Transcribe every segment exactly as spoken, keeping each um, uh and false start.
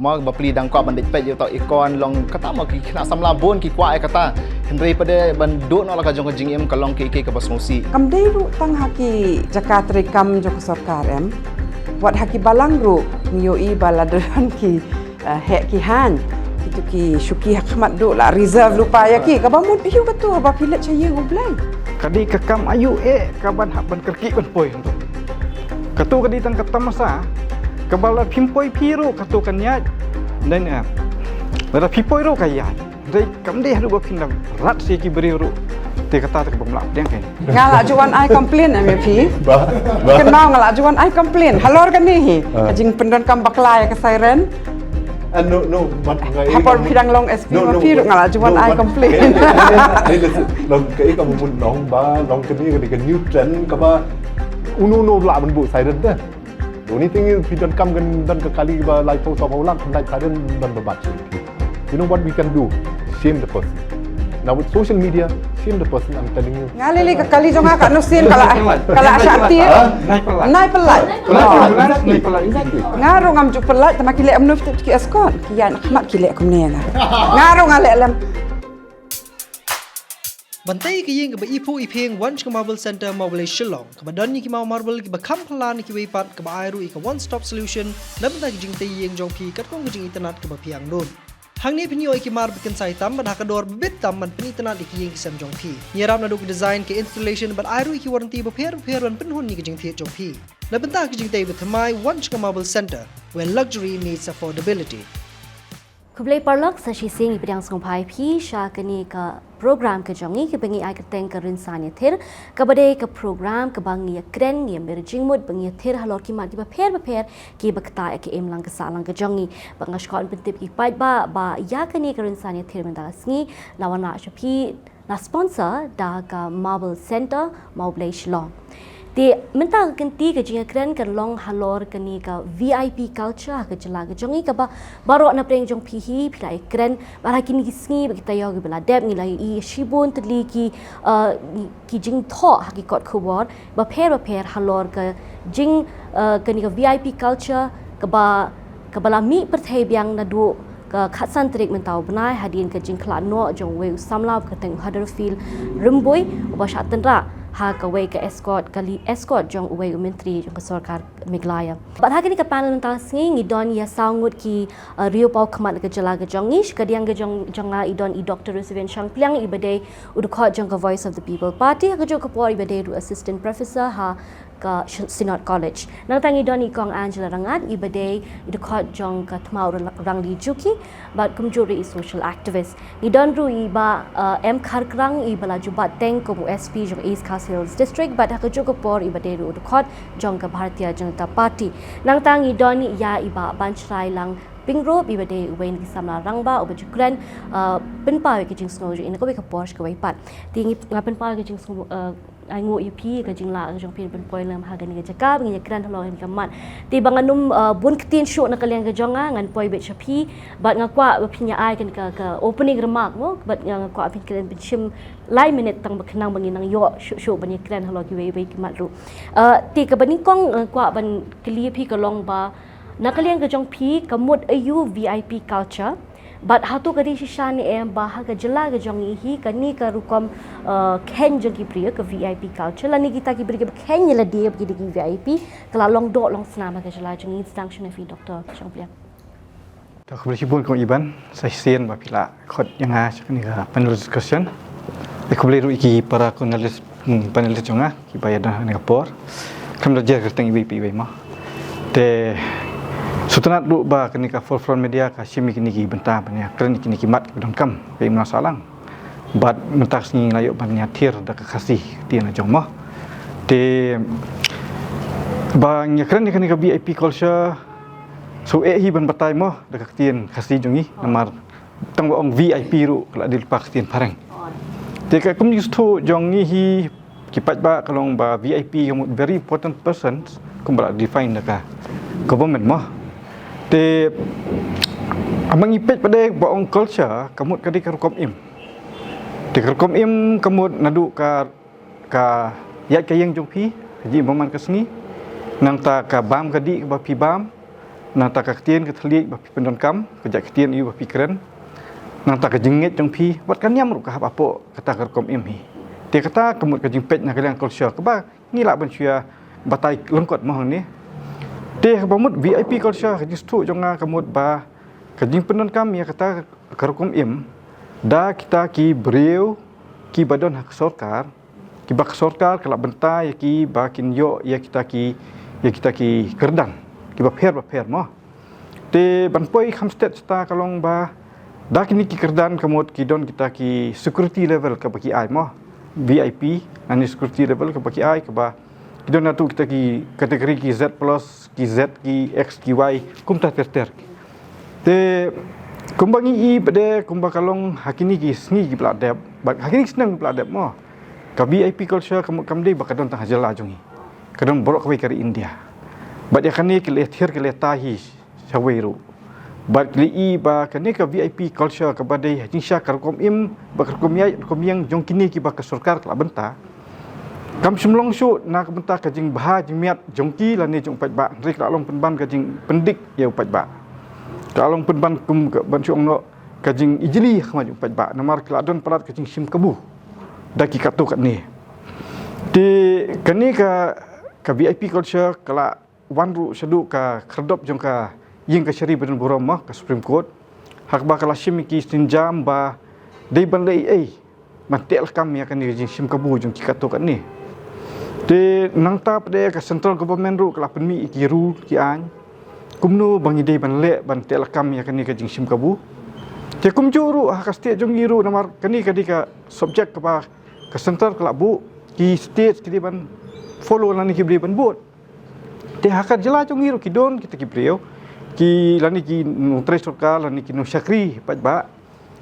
Mo ba pli dang kwah ban dei peit ïa uta u ikon long kata mo ki khynnah samla bun ki kwah ïa kata. Hynrei pat de ban duh noh la ka jong ka jingim ka long kaei kaei kaba sngewsih. Kam dei ruh tang ha ki jaka treikam jong ka sorkar em. Wat ha ki balang ruh ngi ïohi ba la don ki eh, heh ki haiñ. Kito ki shuki ha khmat duh la reserve lypa ïa ki. Kaba mut ïa kato haba phi leit sha ïing U Blei. Ka dei ka kam aïu eh ka ban hap ban kyrkieh ban poi hangto. Kato ka dei tang ka tamasa. Kaba la phim poi phi ruh kato kan ïaid. Dan eh. Lada phi poi ruh ka ïaid. Dei kam dei haduh ba phin da rat sha ki briew ruh. Te kata te ka bym lah pdiang kein. Nga la ju wan ai complain em ïa phi. Ba, ba. Kynmaw nga la ju wan ai complain. Halor kane hi. Ah. Ka jingpyndonkam bakla ïa ka siren. Ah, no, no, but nga Ha por phi dang long S P ma phi ruh nga la ju wan ai complain. Long kaei ka mut long ba long kane ka dei ka new trend kaba uno uno lah ban buh siren te. The only thing is phi donkam kan don ka kali ba laiphew sawphew lak, kan lait siren ban ba bat. You know what we can do? Shame the person. Now with social media, shame the person, I'm telling you. Nga lei lei ka kali jong nga ka nusin ka la ka la shah tiar. Nai pynlait. Nai pynlait. Nai pynlait. Exactly. Nga ruh ngam ju pynlait, tang ma ki leh kumno ki escort. Ki ïaid na khmat ki leh kumne nga. Nga ruh nga leh lem. Ban tei ïa ka ïing kaba iphuh iphieng, wan sha ka Marble Centre Mawblei Shillong, kaba don ïa ki maw marble kiba kham phylla na kiwei pat, kaba ai ruh ïa ka one stop solution na bynta ki jingtei ïing jong phi katkum ka jingitynnad kaba phi angnud. Hangne phin ïoh ïa ki mar ba kynsai tam bad ha ka dor ba bit tam ban pynitynnad ïa ki ïing ki sem jong phi. Ïarap naduh ka design, ka installation bad ai ruh ïa ki warranty bapher bapher ban pynhun ïa ka jingthied jong phi. Na bynta ka jingtei bathymmai, wan sha ka Marble Centre, where luxury meets affordability. Khublei paralok, sa shisien ngi pdiang sngewbha ïa phi sha kane ka program ka jong ngi kaba ngi ai kyrteng ka Rynsan Ïathir, kaba dei ka program kaba ngi ïakren, ngi ïamir jingmut, ba ngi ïathir halor ki mat kiba pher bapher kiba ktah ïa ka imlang ka sahlang ka jong ngi. Bad nga sngewbha ban pyntip ïa ki paidbah ba ïa kane ka Rynsan Ïathir mynta ka sngi la wan lah sha phi, la sponsor da ka Marble Centre Mawblei Shillong. Te mynta ka kynti ka jingïakren kan long halor kane ka V I P culture ha ka jylla ka jong ngi, kaba baroh na pdeng jong phi hi phi la ïakren bad ha kine ki sngi bad ki taïew kiba la dep ngi la ïohi shibun tylli ki, uh, ki jingthoh ha ki kot khubor bapher bapher halor ka jing, uh, kane ka V I P culture kaba kaba la mih pyrthei biang naduh ka khatsan tarik mynta u bnai hadien ka jingkhlad noh jong uwei u samla uba kyrteng u Huddersfield Rymbui, uba shah tynrah ha kawei ka escort, kali escort jong uwei u myntri jong ka sorkar Meghalaya. Bad ha kane ka panel mynta ka sngi ngi don ïa saw ngut ki, uh, riew paw khmat na ka jylla ka jong ngi. Sha ka diang ka jong, jong nga i don i Doktor Rusiven Shangpliang, iba dei u dkhot jong ka Voice of the People Party. Ha kajuh ka por iba dei ruh Assistant Professor ha ka Sh-, Synod College. Nangta ngi don i Kong Angela Rangat, iba dei i dkhot jong ka Thma U Ra-, Rangli Juki, bad kumjuh ruh i social activist. Ngi don ruh i Bah, uh, M Kharkrang, iba la ju bat teng kum u S P jong East Khasi Hills District, bad ha kajuh ka por iba dei ruh u dkhot jong ka Bharatiya Janata Party. Nangta ngi don ïa i Bah Banshrai Langpyngrope, iba dei uwei na ki samla rangbah uba ju kren, uh, pynpaw ïa ka jingsngew jong i na kawei ka por sha kawei pat. Te ngi, nga pynpaw ïa ka jingsngew, uh, ainguh ïa phi ka jinglah ka jong phi ban poi lem ha kane ka jaka ba ngin ïakren halor kane ka mat. Te ba ngan ym, uh, bun ktien shuh na ka liang ka jong nga, ngan poi beit sha phi bad nga kwah ba phin ïa ai kane ka, ka opening remark mo, bad nga, nga kwah ba phin kren pynshim lai minit tang ba khnang ba ngin nang ïoh shuh shuh ban ïakren halor kiwei kiwei ki mat ruh. Uh, te kaba nyngkong nga kwah ban kylli ïa phi ka long ba na ka liang ka jong phi ka mut aïu V I P culture. Bad hato ka dei shisha ne em ba ha ka jylla ka jong ngi hi kane ka rukom, uh, kheiñ jong ki briew ka V I P culture lane kita ki briew kiba kheiñ ïa lade ba ki dei ki V I P ka la long doh long snam ha ka jylla jong ngi? Sdang sha phi Doktor Shangpliang. To, khublei shibun Kong Iban, sa shisien ba phi la khot ïa nga sha kane ka panel discussion. Te khublei ruh ïa ki para panelist, hmm, panelist jong nga kiba ïa don ha kane ka por. Khlem da jer kyrteng iwei pa iwei mo. Te sngewtynnat ruh ba kane ka Forefront Media ka shim ïa kine ki bynta ban ïakren ïa kine ki mat kiba donkam ha ka imlang sahlang. Bad mynta ka sngi ngi la ïoh ban ïathir da ka Khasi, ka ktien la jong mo. Te ba ngi ïakren ïa kane ka V I P culture, shu eh hi ban batai mo da ka ktien Khasi jong ngi, namar tang ba ong V I P ruh ka la dei lypa ka ktien phareng. Te ka kum ju sngewthuh jong ngi hi ki paidbah ka long ba V I P ka mut very important persons kumba la define da ka government mo. Te haba ngi peit pat de ba ong culture ka mut ka dei ka rukom im. Te ka rukom im ka mut naduh ka, ka ïaid ka ïeng jong phi, ka jingim bymman ka sngi, nangta ka bam ka dih kaba phi bam, Nangta ka ktien ka thylliej ba phi pyndonkam, ka jait ktien ïa ba phi kren. Nangta ka jingngeit jong phi, wat ka niam ruh ka hap hapoh kata ka rukom im hi. Te kata ka mut ka jingpeit na ka liang culture kaba ngi lah ban shu ïa batai lyngkot mo hangne. Te kaba mut V I P culture, ka jingsngewthuh jong nga ka mut ba ka jingpyndonkam ïa kata ka rukom im da kita ki briew kiba don ha ka sorkar, kiba ka sorkar ka la bynta ïa ki ba kin ïoh ïa kita ki, ïa kita ki kyrdan kiba pher ba pher mo. Te ban poi kham stet seta ka long ba da kine ki kyrdan ka mut ki don kita ki security level kaba ki ai mo. V I P, nani security level kaba ki ai, kaba ki don natu kita ki kategori ki Z plus, ki Z, ki X, ki Y, kumta ter ter. Te kumba ngi i pat de, kumba ka long ha kine ki sngi kiba la dep, bad ha kine ki snem kiba la dep mo, ka V I P culture kam, kam dei ba ka don tang ha jylla jong ngi. Ka don baroh kawei ka ri India. Bad ïa kane ki leh thiar ki leh tai hi shawei ruh. Bad ki leh i ba kane ka V I P culture kaba dei ha jingshisha ka rukom im, ba ka rukom ïaid rukom ïeng jong kine kiba ka sorkar ka la bynta, kam shym long shuh na ka bynta ka jingbha jingmiat jong ki lane jong u paidbah, hynrei ka la long pynban ka jingpyndik ïa u paidbah. Ka la long pynban kum ka ban shu ong noh ka jingijli ha khmat jong u paidbah, namar ka la don palat ka jingshim kabu da ki katto katne. Te kane ka, ka V I P culture ka la wan ruh shaduh ka khyrdop jong ka ïing kashari ba don burom mo, ka Supreme Court, ha kaba ka la shim ïa ki sienjam ba dei ban leh ei ei ban teh lakam ïa kane ka jingshim kabu jong ki katto katne. Te nangta pat de ka central government ruh ka la pynmih ïa ki rule ki aiñ kumno ba ngi dei ban leh ban teh lakam ïa kane ka jingshim kabu. Te kumjuh ruh ha ka state jong ngi ruh, namar kane ka dei ka subject kaba ka central ka la buh, ki state ki dei ban follow lane ki dei ban bud. Te ha ka jylla jong ngi ruh ki don kita ki briew, ki lane ki nongtrei sorkar lane ki nongshakri paidbah,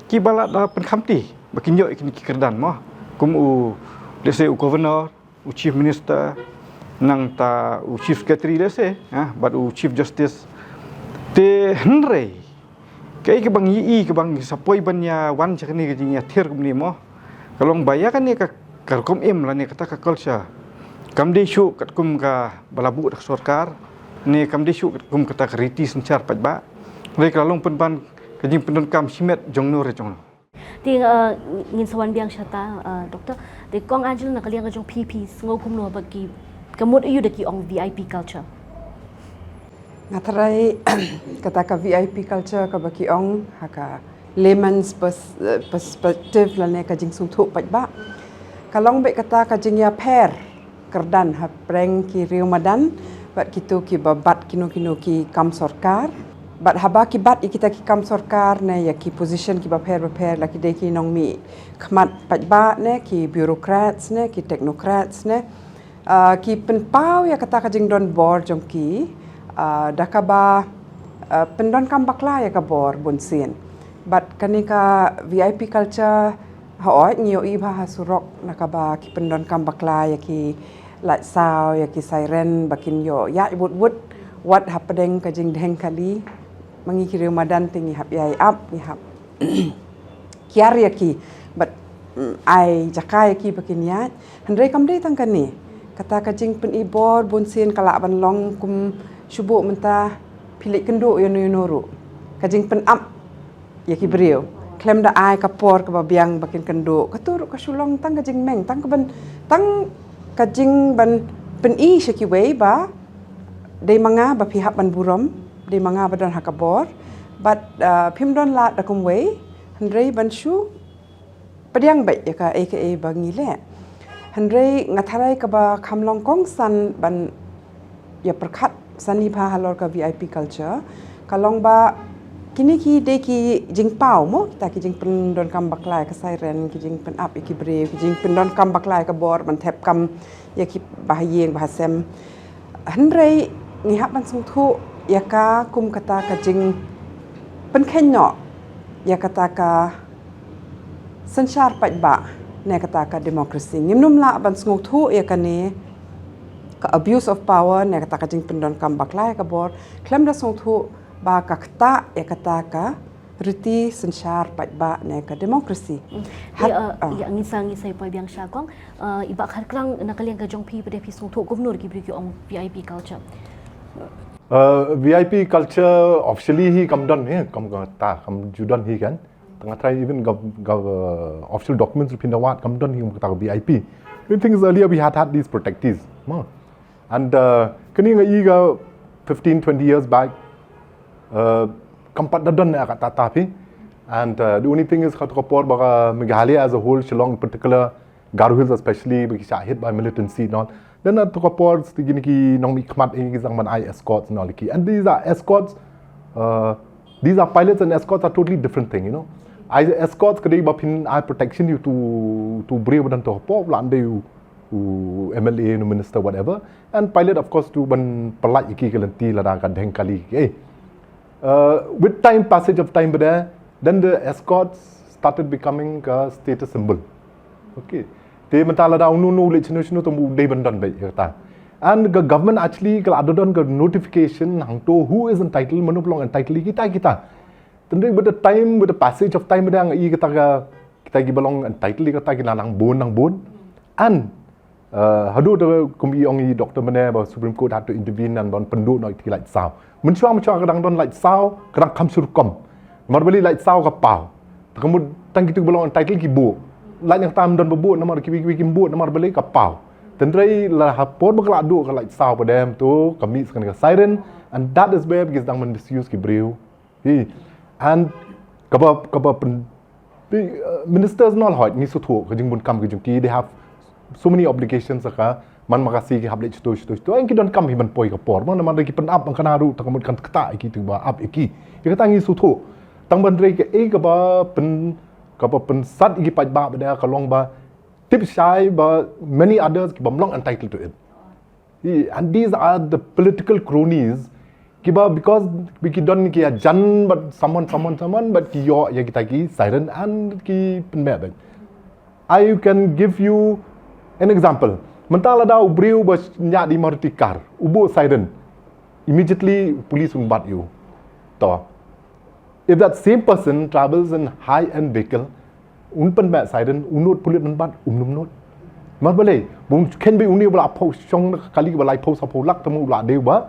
kiba la da pynkhamti ba kin ïoh ïa kine ki kyrdan mo, kum u, let's say, u governor, u chief minister, nangta u chief secretary, let's say, ha, bad u chief justice. Te hynrei kaei kaba ngi ïohi, kaba ngi sa poi ban ïa wan sha kane ka jingïathir kumne mo, ka long ba ïa kane ka, ka rukom im lane kata ka culture kam dei shuh katkum kaba la buh da ka sorkar, ne kam dei shuh katkum kata ka riti synshar paidbah. Hynrei ka la long pynban ka jingpyndonkam shimet jong no re jong no. Te, uh, ngin sa wan biang shata, uh, Doctor. Te Kong Angel, na ka liang ka jong phi, phi sngew kumno ba ki, ka mut aïu da ki ong V I P culture? Nga tharai kata ka V I P culture kaba ki ong ha ka layman's pers-, eh, perspective lane ka jingsngewthuh paidbah, ka long beit kata ka jingïapher kyrdan hapdeng ki riew madan bad kito kiba bat kino kino ki kam sorkar. Bad haba ki bat ïa kita ki kam sorkar ne ïa ki position kiba pher bapher, la ki dei ki nongmihkhmat paidbah ne ki bureaucrats ne ki technocrats ne, ah, ki pynpaw ïa kata ka jingdon bor jong ki, ah, da kaba, ah, pyndonkam bakla ïa ka bor bunsien. Bad kane ka V I P culture, hooid ngi ïohi bha ha surok na kaba ki pyndonkam bakla ïa ki light saw, ïa ki siren ba kin ïoh ïaid wut wut, wat hapdeng ka jingdheng kali. Ma ngi ki riew madan te ngi hap ïai ap, ngi hap kiar ïa ki bad, mm, ai jaka ïa ki ba kin ïaid. Hynrei kam dei tang kane, kata ka jingpyni bor bunsien ka lah ban long kum shu buh mynta phi leit kynduh ïano ïano ruh. Ka jingpynap ïa ki briew khlem da ai ka por kaba biang ba kin kynduh, kato ruh ka shu long tang ka jingmeng, tang ka ban, tang ka jingban pyni sha kiwei ba dei ma nga ba phi hap ban burom, dei ma nga ba don ha ka bor. Bad, ah, phim don lad da kumwei, hynrei ban shu pdiang beit ïa kaei kaei ba ngi leh. Hynrei nga tharai kaba kham long kongsan ban ïa pyrkhat sani bha halor ka V I P culture ka long ba kine ki dei ki jingpaw mo, kita ki jingpyndonkam bakla ïa ka siren, ki jingpynap ïa ki briew, ki jingpyndonkam bakla ïa ka bor ban thep kam ïa ki bahaïing bahasem. Hynrei ngi hap ban sngewthuh ïa ka kum kata ka jingpynkheiñ noh ïa kata ka synshar paidbah ne kata ka democracy. Ngim nym lah ban sngewthuh ïa kane ka abuse of power ne kata ka jingpyndonkam bakla ïa ka bor khlem da sngewthuh ba ka ktah ïa kata ka riti synshar paidbah ne ka democracy. Mm. Hat, ïa, uh, ah. Ïa, ngin sa, ngin sa poi biang sha Kong. Uh, i Bah Kharkrang, na ka liang ka jong phi pat de phi sngewthuh kumno da ki briew ki ong V I P culture? Uh, V I P culture officially hi kam don hi, kam kata, kam ju don hi kan. Tang try even gov, gov, uh, official documents ruh phin da wad kam don hi kam kata V I P. The thing is earlier we had had these protectees. Ma. And uh, kani nga i ga fifteen, twenty years back, uh, kam pat da don na kata ta phi. And uh, the only thing is kata ka por ba ka Meghalaya as a whole, Shillong in particular, Garo Hills especially, ba ki shah hit by militancy and all. Then uh, to ka por sti gini ki nongmihkhmat eh ki zang ban ai escorts and all ki. And these are escorts, uh, these are pilots and escorts are totally different thing, you know. Ai escorts ka dei ba phin ai protection ïa uto, uto u briew ba don to ka por, la dei u, u M L A, u minister, whatever. And pilot of course to ban pyllait ïa ki ka lynti lada ka dheng kali ki. Eh. Uh, with time, passage of time, but uh, then the escorts started becoming a status symbol. Okay. Te mynta lada uno uno u leit shano shano te u dei ban don beit ïa kata. And the government actually ka la don ka notification hangto who is entitled, mano ba long entitled ïa kita kita. Te with the time, with the passage of time, da nga i kata ka, kita kiba long entitled ïa kata ki la nang bun nang bun. And uh, haduh da kum i ong i Doctor Mane ba Supreme Court had to intervene and ban pynduh noh ïa ki light saw. Mynshuwa mynshuwa ka dang don light saw, ka dang kham shu rukom. Namar balei light saw ka paw. Te ka mut tang kito ba long entitled ki buh. Light ïa kata ym don ba buh, namar kiwei kiwei kim buh, namar balei ka paw. Te hynrei la ha por ba ka la duh ka light saw pat, te ka mih sa kane ka siren, and that is where ki sdang ban misuse ki briew. Hi. And kaba, kaba pyn, pi, uh, ministers and all, hooid ngi sngewthuh ka jingbun kam ka jong ki, they have so many obligations, ka man ma ka sngi ki hap leit shito shito shito, eh, ki donkam hi ban poi ka por, man, namar da ki pynap, man, kane ruh te ka mut kan ktah ïa ki, te ba ap ïa ki. Ïa kata ngi sngewthuh. Tang ban rei ka, eh, kaba pyn, kaba pynsat ïa ki paidbah pat ka long ba tip shai ba many others ki bym long entitled to it. Hi, and these are the political cronies kiba, because ba ki don ki ïajan bad someone, someone, someone, bad ki ïoh ïa kita ki siren and ki pynbeit beit. I can give you an example. Mynta lada u briew ba ñiah da i Maruti car, u buh siren, immediately police un bat ïa u. To, if that same person travels in high-end vehicle, un pynbeit siren, un nud pulit ban bat? Um nud. Namar balei? Ba un kheiñ beit une ba la phew shong na ka kali ba laiphew sawphew lak, te mo u la dei ba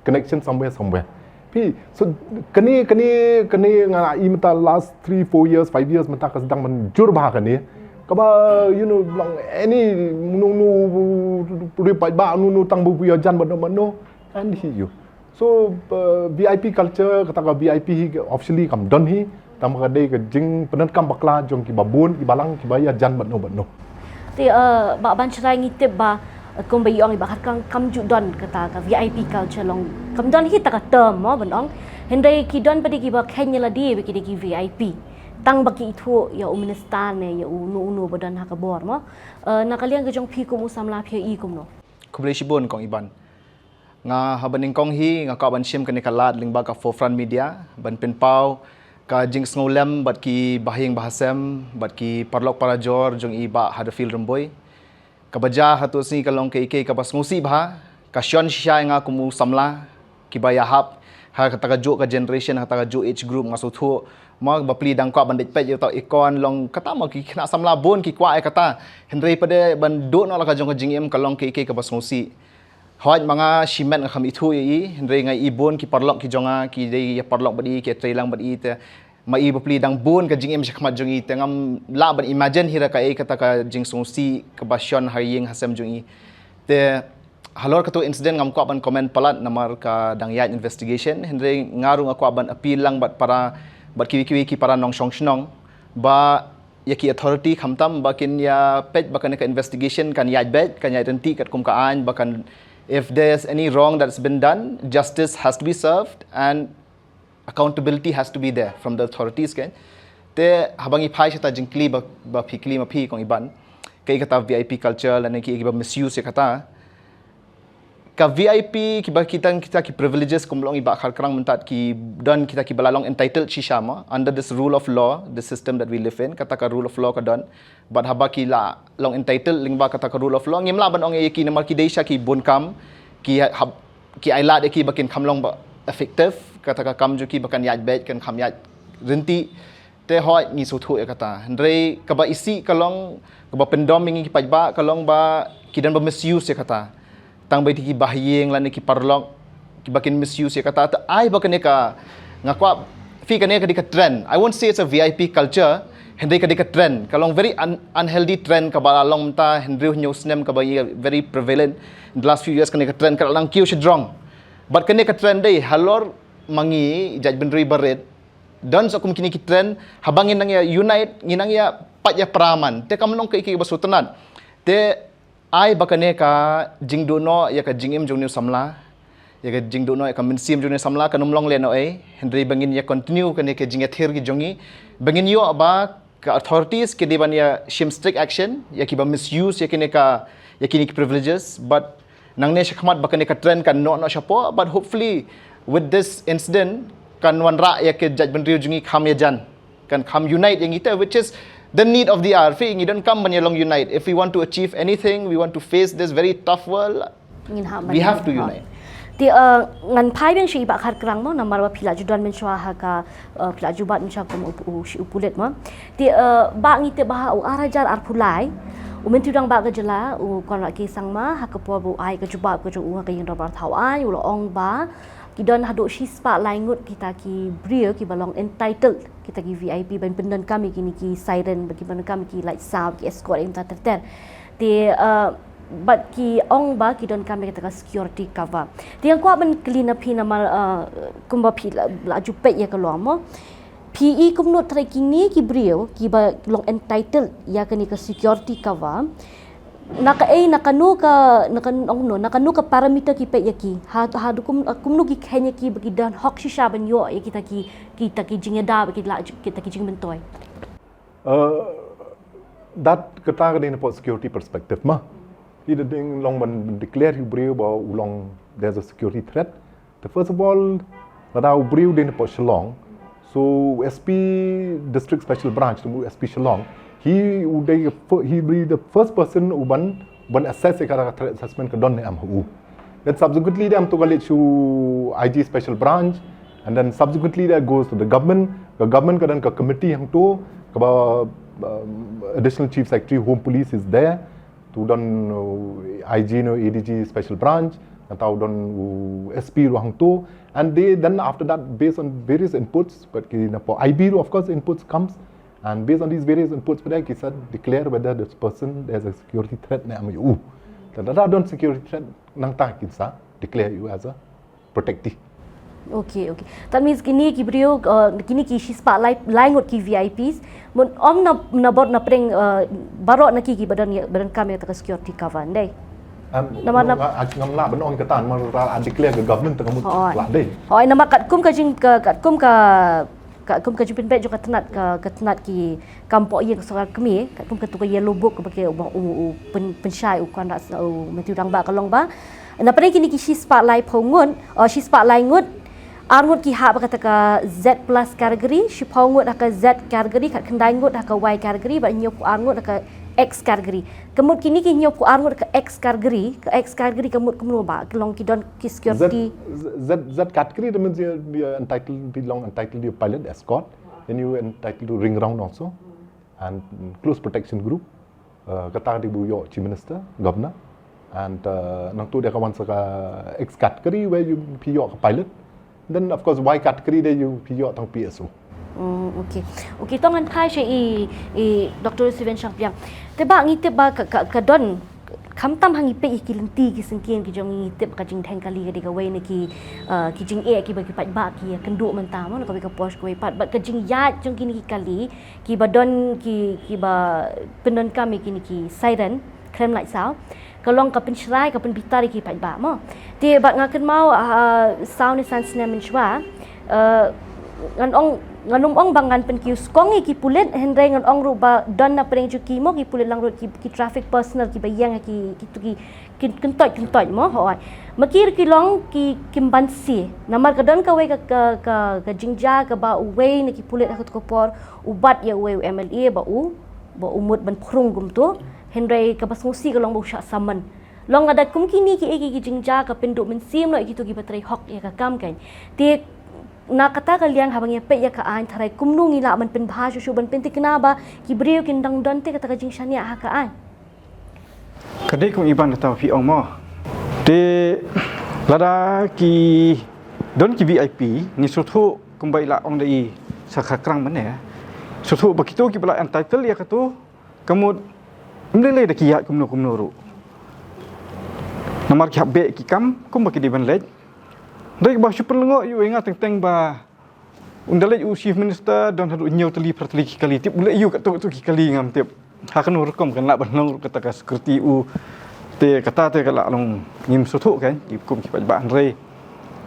connection somewhere, somewhere. Phi, so kane, kane, kane nga i mynta last three, four years, five years mynta ka sdang ban jur bha kane. Kaba, you know, long any, no, no, ri paidbah, no, no, tang ba u ïajan bad no, bad no. And hi ïa u. So uh, V I P culture, kata ka V I P hi officially kam don hi, tang ba ka dei ka jingpyndonkam bakla jong ki babun, ki balang, ki ba ïajan bad no bad no. Te uh, Bah Banshrai, ngi tip ba, uh, kumba i ong i Bah Kharkang, kam ju don kata ka V I P culture long, kam don hi ta ka term mo ban ong. Hynrei ki don pat de ki ba kheiñ ïa lade ba ki dei ki V I P, tang ba ki ithuh ïa u minister ne ïa uno uno ba don ha ka bor mo. Uh, na ka liang ka jong phi kum u samla phi ïa i kumno? Khublei shibun Kong Iban. Nga haba nyngkong hi nga kwah ban shim kane ka lad lyngba ka Forefront Media ban pynpaw ka jingsngewlem bad ki bahaïing bahasem bad ki paralok parajor jong i Bah Hadofield Rymbui. Kaba jia ha tu sngi ka long kaei kaei kaba sngewsih bha, ka shon shisha ïa nga kum u samla kiba ïahap ha kata ka juh ka generation, ha kata ka juh age group, nga sngewthuh ma ba pli dang kwah ban dei peit ïa uta u ikon long kata ma ki khynnah samla bun ki kwah ïa kata. Hynrei pat de ban duh noh la ka jong ka jingim ka long kaei kaei kaba sngewsih. Hooid ma nga shimet nga kham ithuh ïa i, hynrei nga i bun ki paralok ki jong nga ki dei ïa paralok bad i, ki ïa trei lang bad i, te ma i ba pli dang bun ka jingim sha khmat jong i, te ngam lah ban imagine hi ruh kaei kata ka jingsngewsih kaba shon ha ïing ha sem jong i. Te halor katu incident ngam kwah ban comment palat namar ka dang ïaid investigation, hynrei nga ruh nga kwah ban appeal lang bad para, bad kiwei kiwei ki para nongshong shnong ba ïa ki authority khamtam ba kin ïa peit ba kane ka investigation kan ïaid beit, kan ïaid ryntih katkum ka aiñ, ba kan, if there's any wrong that's been done, justice has to be served and accountability has to be there from the authorities, kan. Te haba ngi phai sha ta jingkylli ba, ba phi kylli ma phi Kong Iban, kaei kata V I P culture lane kiei kiba misuse ïa kata. Ka V I P kiba kita, kita ki privileges kum long i Bah Kharkang mynta ki don kita kiba la long entitled shisha ma under this rule of law, the system that we live in, kata ka rule of law ka don. Bad haba ki la long entitled lyngba kata ka rule of law, ngim lah ban ong ïa ki namar ki dei sha ki bun kam, ki hap, ki ai lad ïa ki ba kin kham long ba effective, kata ka kam jong ki ba kan ïaid beit, kan kham ïaid ryntih. Te hooid ngi sngewthuh ïa kata. Hynrei kaba isih ka long, kaba pyndom ïa ngi ki paidbah ka long ba ki don ba misuse ïa kata. Tang ba ïa ki bahaïing lane ki paralok kiba kin misuse ïa kata. Te ai ba kane ka, nga kwah, phi, kane ka dei ka trend. I won't say it's a V I P culture, hynrei ka dei ka trend. Ka long very un-, unhealthy trend kaba la long mynta hynriew hynñiew snem, kaba ïa very prevalent in the last few years. Kane ka trend ka la nang kiew shajrong. But kane ka trend dei halor ma ngi jaitbynriew barit, don sa kum kine ki trend, haba ngin nang ïa unite, ngin nang ïa pait ïa para man. Te kam long kaei kaei ba sngewtynnat. Te ai ba kane ka jingduh noh ïa ka jingim jong u samla, ïa ka jingduh noh ïa ka mynsiem jong u samla, kan ym long lehnohei, hynrei ba ngin ïa continue kane ka jingïathir ki jong ngi, ba ngin ïoh ba ka authorities ki dei ban ïa shim strict action ïa kiba misuse ïa kine ka, ïa kine ki privileges. But nangne shakhmat ba kane ka trend kan noh noh shapoh, but hopefully with this incident kan wanrah ïa ka jaitbynriew jong ngi kham ïajan, kan kham unite ïa ngi te, which is the need of the hour. Phi, ngi donkam ban ïa long unite. If we want to achieve anything, we want to face this very tough world, ngin hap ban, we have to unite. Te, uh, ngan phai biang sha i Bah Kharkrang mo, namar ba phi la ju don mynshuwa ha ka, uh, phi la ju bat mynshuwa kum u, u, shi u pulit mo. Te, uh, Bah, ngi tip ba ha u ar hajar arphew lai, u Myntri Rangbah ka jylla, u Conrad K Sangma, ha ka por ba u ai ka jubab ka jong u ha ka ïing dorbar thaw aiñ, u la ong ba ki don haduh shispah lai ngut kita ki briew kiba long entitled, kita ki V I P ban pyndonkam ïa kine ki siren, ban pyndonkam ïa ki light sound, ki escort, ïa ki ter ter. Te, uh, bad ki ong ba ki donkam ïa kita ka security cover. Te nga kwah ban kylli na phi namar, uh, kumba phi la, la ju peit ïa ka lawm mo. Phi i kumno trai kine ki briew kiba long entitled ïa kane ka security cover. Na kaei, na kano ka, na kan ong no, na kano ka parameter ki peit ïa ki. Ha, ha du kum, kumno ki kheiñ ïa ki ba ki don hok shisha ban ïoh ïa kita ki, kita ki jingïada ba ki la, kita ki jingmyntoi. Uh, that kata ka dei na pdeng security perspective ma. Ïa da dei long ban declare ïa u briew ba u long, there's a security threat. The first of all, lada u briew dei na pdeng Shillong. So S P District Special Branch, u S P Shillong, he u dei, he be the first person u ban, ban assess ïa ka threat assessment ka don ne em ha u. Then subsequently, dei em to ka leit sha u I G Special Branch, and then subsequently that goes to the government. Ka government ka don ka committee hangto, kaba, um, Additional Chief Secretary Home Police is there. To don, uh, I G ne A D G Special Branch, nangta u don, uh, S P ruh hangto. And they, then after that, based on various inputs, but ki na pdeng I B ruh, of course, inputs comes. And based on these various inputs, but ki sa declare whether this person, there's a security threat ne em ïa u. Lada don security threat, nangta kin sa declare ïa u as a protectee. Okay, okay. That means kine ki briew, uh, kine ki shispah lai, lai ngut ki V I Ps, mut ym na, na bor na pdeng, uh, baroh na ki kiba don, ba donkam ïa kata ka security cover, ndei? Em, namar no, na, nga, ngam lah ban ong kata, namar la declare ka government tang mut. Hooid. La dei. Hooid, namar katkum ka jing, ka, katkum ka, katkum ka jingpynbeit jong ka tnat, ka, ka tnat ki kam pdeng ïing ka sorkar kmie, katkum katu ka yellow book kaba ki u, u, u pyn, pynshai u Conrad, u Myntri Rangbah ka long ba na pdeng kine ki shispah laiphew ngut, o, shispah lai ngut, ar ngut ki hap ha kata ka Z plus category, shiphew ngut ha ka Z category, khatkhyndai ngut ha ka Y category, bad hynñiewphew ar ngut ha ka X category. Ka mut kine ki hynñiewphew ar ngut ha ka X category, ka X category ka mut kumno, ba ki long, ki don ki security. Z, Z, Z category, that means you're, you're entitled, belong, entitled to pilot, escort, then you entitled to ring round also, and close protection group. Uh, kata ka dei ba u ïoh Chief Minister, Governor. And, uh, nangta dei ka wan sa ka X category where you, phi ïoh ka pilot. Then of course Y category dei, you, phi ïoh tang P S O. Mm, okay. Okay, to ngan phai sha i, i Doctor Steven Shangpliang. Te Bah, ngi tip ba ka, ka, ka don, khamtam ha ngi peit ïa ki lynti ki syngkien ki jong ngi, ngi tip ka jingdheng kali ka dei kawei na ki, uh, ki jingeh kiba ki paidbah ki ïakynduh mynta mo, na kawei ka por sha kawei pat. Bad ka jingïaid jong kine ki kali, kiba don ki, kiba pyndonkam ïa kine ki siren, khlem lait saw, ka long ka pynshrai, ka pynbitar ïa ki paidbah mo. Te bad nga kynmaw, ah, saw ne san snem mynshuwa, eh, ngan ong, ngan ym ong ba ngan pynkiew skong ïa ki pulit, hynrei ngan ong ruh ba don na pdeng jong ki mo, ki pulit langbrot, ki, ki traffic personnel kiba ïeng ha ki, kitu ki, ki kyntoit kyntoit mo, hooid. Ma ki ruh ki long ki, kim banse. Namar ka don kawei ka, ka, ka, ka jingjia kaba uwei na ki pulit ha katu ka por u bat ïa uwei u M L A ba u, ba u mut ban phrung kumtu. Hynrei kaba sngewsih ka long ba u shah summon. Long lada kum kine kiei kiei ki jingjia ka pynduh mynsiem noh ïa kitu kiba trei hok ïa ka kam, kan. Te na kata ka liang, haba ngi ïa peit ïa ka aiñ, tharai kumno ngi lah ban pynbha shuh shuh ban pynthikna ba ki briew kin dang don te kata ka jingshaniah ha ka aiñ? Ka dei kum i ban kata phi ong mo. Te Lada ki don ki V I P, ngi sngewthuh kumba i la ong da i sa kha krang mynne. Sngewthuh ba kito kiba la entitle ïa kato, ka mut ym lei lei da ki ïaid kumno kumno ruh. Namar ki hap beh ki kam kumba ki dei ban leit. Hynrei ba shu pynlyngngoh ïa u, ïa nga teng teng ba un da leit u Chief Minister don haduh hynñiew tylli phra tylli ki kali, tip u leh ïa u katto katto ki kali ngam tip. Ha kano rukom kan lah ban long ruh kata ka security u. Te kata te ka lah long, ngim sngewthuh kan, ki kum ki paidbah, hynrei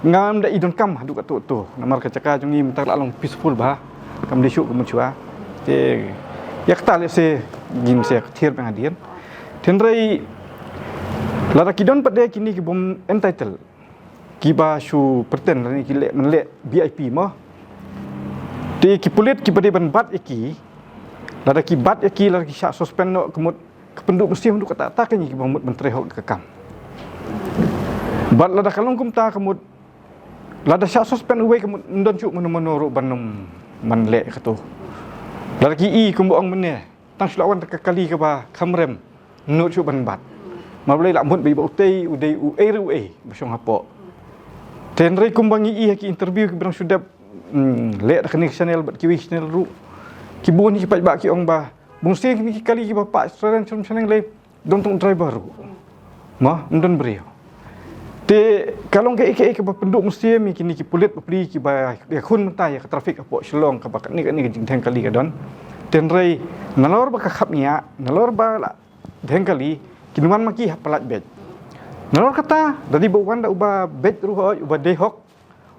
ngam da i donkam haduh katto katto. Namar ka jaka jong ngi mynta lah long peaceful bha, kam dei shuh ka mynshuwa. Te ïa kata lehse ngin sa kthir bha hadien. Te hynrei lada ki don pat de kine ki bym entitle, kiba shu pretend lane ki leh mynleh V I P mo. Te ki pulit kiba dei ban bat ïa ki, lada ki bat ïa ki, lada ki shah suspend noh, ka mut ka pynduh mynsiem haduh katta katta, kane kiba mut ban trei hok ïa ka kam. Bad lada ka long kumta, ka mut lada shah suspend uwei, ka mut ym don shuh mano mano ruh ban ym, ban leh ïa kato. Lada ki i kumba ong mynne, tang shu la wan da ka kali kaba kham rem, ym nud shuh ban bat. Namar balei? La mut ba i ba utei u dei uei ruh uei ba shong hapoh. Te hynrei kumba ngi i ha ki interview kiba dang shu dep, hmm, leh da kane ka channel bad kiwei ki channel ruh, ki bun ki paidbah ki ong ba bun sien kine ki kali kiba pah seren seren seren lei, don tang driver ruh, mo, ym don briew. Te ka long kaei kaei kaba pynduh mynsiem ïa kine ki pulit bapli kiba ïakhun mynta ïa ka traffic hapoh Shillong, kaba kane kane ka jingdheng kali ka don. Te hynrei nalor ba ka khapngiah, nalor ba la dheng kali, kin wan ma ki hap pyllait beit. Nalor kata, da dei ba wan da uba beit ruh, hooid, uba dei hok,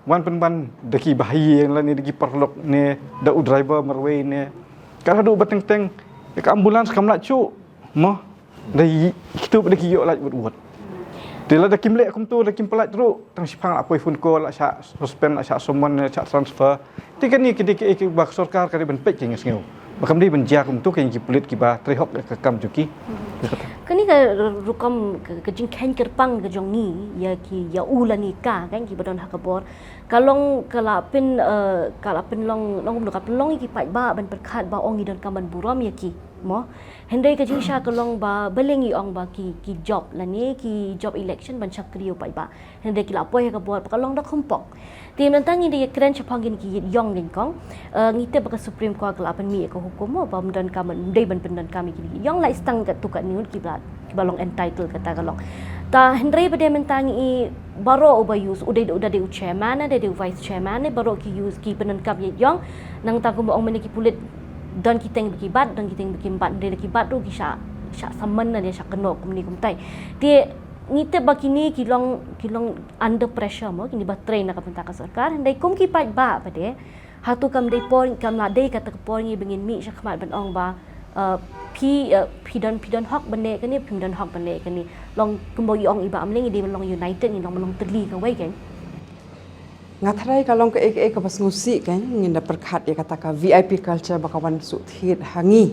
wan pynban da ki bahaïing lane da ki paralok ne da u driver marwei ne. Kat haduh ba teng teng ïa ka ambulance kam lait shuh, mo, da i, kito ba da ki ïoh lait wut wut. Te lada kim leh kumto, da kim pyllait ruh, tang shiphang la poi phone call, la shah suspend, la shah summon, la shah transfer. Te kane ki dei kiei kiba ka sorkar ka dei ban peit, ka nga sngew ba kam dei ban jia kumto ïa ki pulit kiba trei hok ïa ka kam jong ki. Kane ka rukom ka, ka jingkheiñ kyrpang ka jong ngi ïa ki, ïa u lane ka, kan, kiba don ha ka bor, ka long ka la pyn, eh, ka la pynlong, long kumno, ka pynlong ïa ki paidbah ban pyrkhat ba ong ngi donkam ban burom ïa ki, mo. Hynrei ka jingshisha ka long ba balei ngi ong ba ki, ki jop lane ki jop election ban shakri ïa u paidbah, hynrei ki la poi ha ka bor ba ka long da khum pok. Te mynta ngi dei ïa kren shaphang kine ki ïit ïong, kan kong. Eh, ngi tip ba ka Supreme Court ka la pynmih ïa ka hukum mo ba ym donkam, ym dei ban pyndonkam ïa kine ki ïit ïong, lait tang katto katne ngut kiba, kiba long entitled, kata ka long. Ta hynrei ba dei mynta ngi i baroh uba use, u dei, u da dei u chairman ne, da dei u vice chairman ne, baroh ki use, ki pyndonkam ïa ïit ïong. Nangta kumba ong mynne ki pulit, don ki tieng ba ki bat, don ki tieng ba kim bat, hynrei da ki bat ruh ki shah, shah summon ne, shah kynnoh kumne kumtai. Te ngi tip ba kine ki long, ki long under pressure mo, kine ba trei na ka bynta ka sorkar. Hynrei kum ki paidbah pat de, hato kam dei por, kam la dei kata ka por ngi ba ngin mih shakhmat ban ong ba, eh, phi, eh, phi don, phi don hok ban leh kane, phim don hok ban leh kane. Long kumba i ong i Bah Amling, ngi dei ban long united, ngin long ban long tylli kawei, kan. Nga tharai ka long kaei kaei kaba sngewsih, kan, ngin da pyrkhat ïa kata ka V I P culture ba ka wan suk thied ha ngi,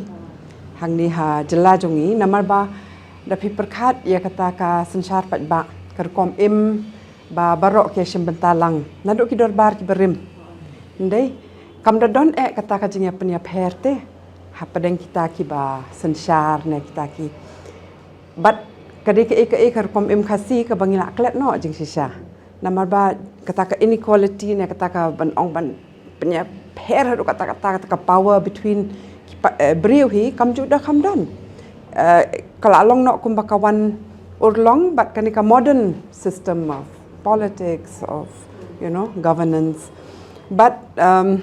hangne ha jylla jong ngi, namar ba da phi pyrkhat ïa kata ka synshar paidbah, ka rukom im ba baroh ki shim bynta lang naduh ki dorbar kiba rim. Hynrei kam da don eh kata ka jingïapynïapher te hapdeng kita kiba synshar ne kita ki. Bad ka dei kaei kaei ka rukom im Khasi kaba ngi la klet noh jingshisha. Namar ba kata ka inequality ne kata ka ban ong ban pynïapher haduh katta katta, kata ka power between ki pa-, eh, briew hi kam ju da kham don. Eh, ka la long noh kumba ka wan urlong bad kane ka modern system of politics, of, you know, governance. But, um,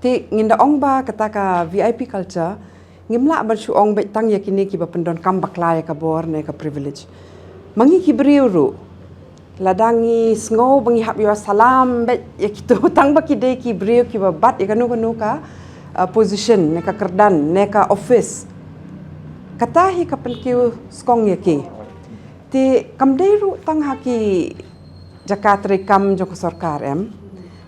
te ngin da ong ba kata ka V I P culture, ngim lah ban shu ong beit tang ïa kine kiba pyndonkam bakla ïa ka bor ne ka privilege. Ma ngi ki briew ruh, lada ngi sngew ba ngi hap ïoh salam beit ïa kito tang ba ki dei ki briew kiba bat ïa kano kano ka, uh, position ne ka kyrdan ne ka office, kata hi ka pynkiew skong ïa ki. Te kam dei ruh tang ha ki jaka treikam jong ka sorkar, em.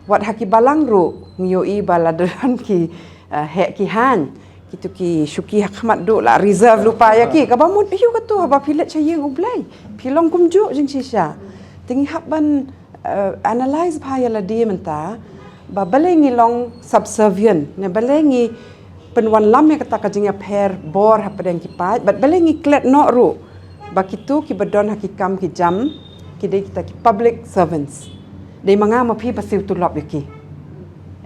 Wat ha ki balang ruh ngi ïohi ba lada don ki, eh, heh ki haiñ, kito ki shuki ha khmat duh la reserve lypa ïa ki. Kaba mut, aiu, kato haba phi leit sha ïing U Blei phi long kumjuh jingshisha. Te ngi hap ban, eh, analyse bha ïa lade mynta ba balei ngi long subservient ne balei ngi pynwanlam ïa kata ka jingïapher bor hapdeng ki paid, bad balei ngi klet noh ruh ba kito kiba don ha ki kam ki jam Ki dei kita ki public servants. Dei ma nga ma phi ba siew tulop ïa ki.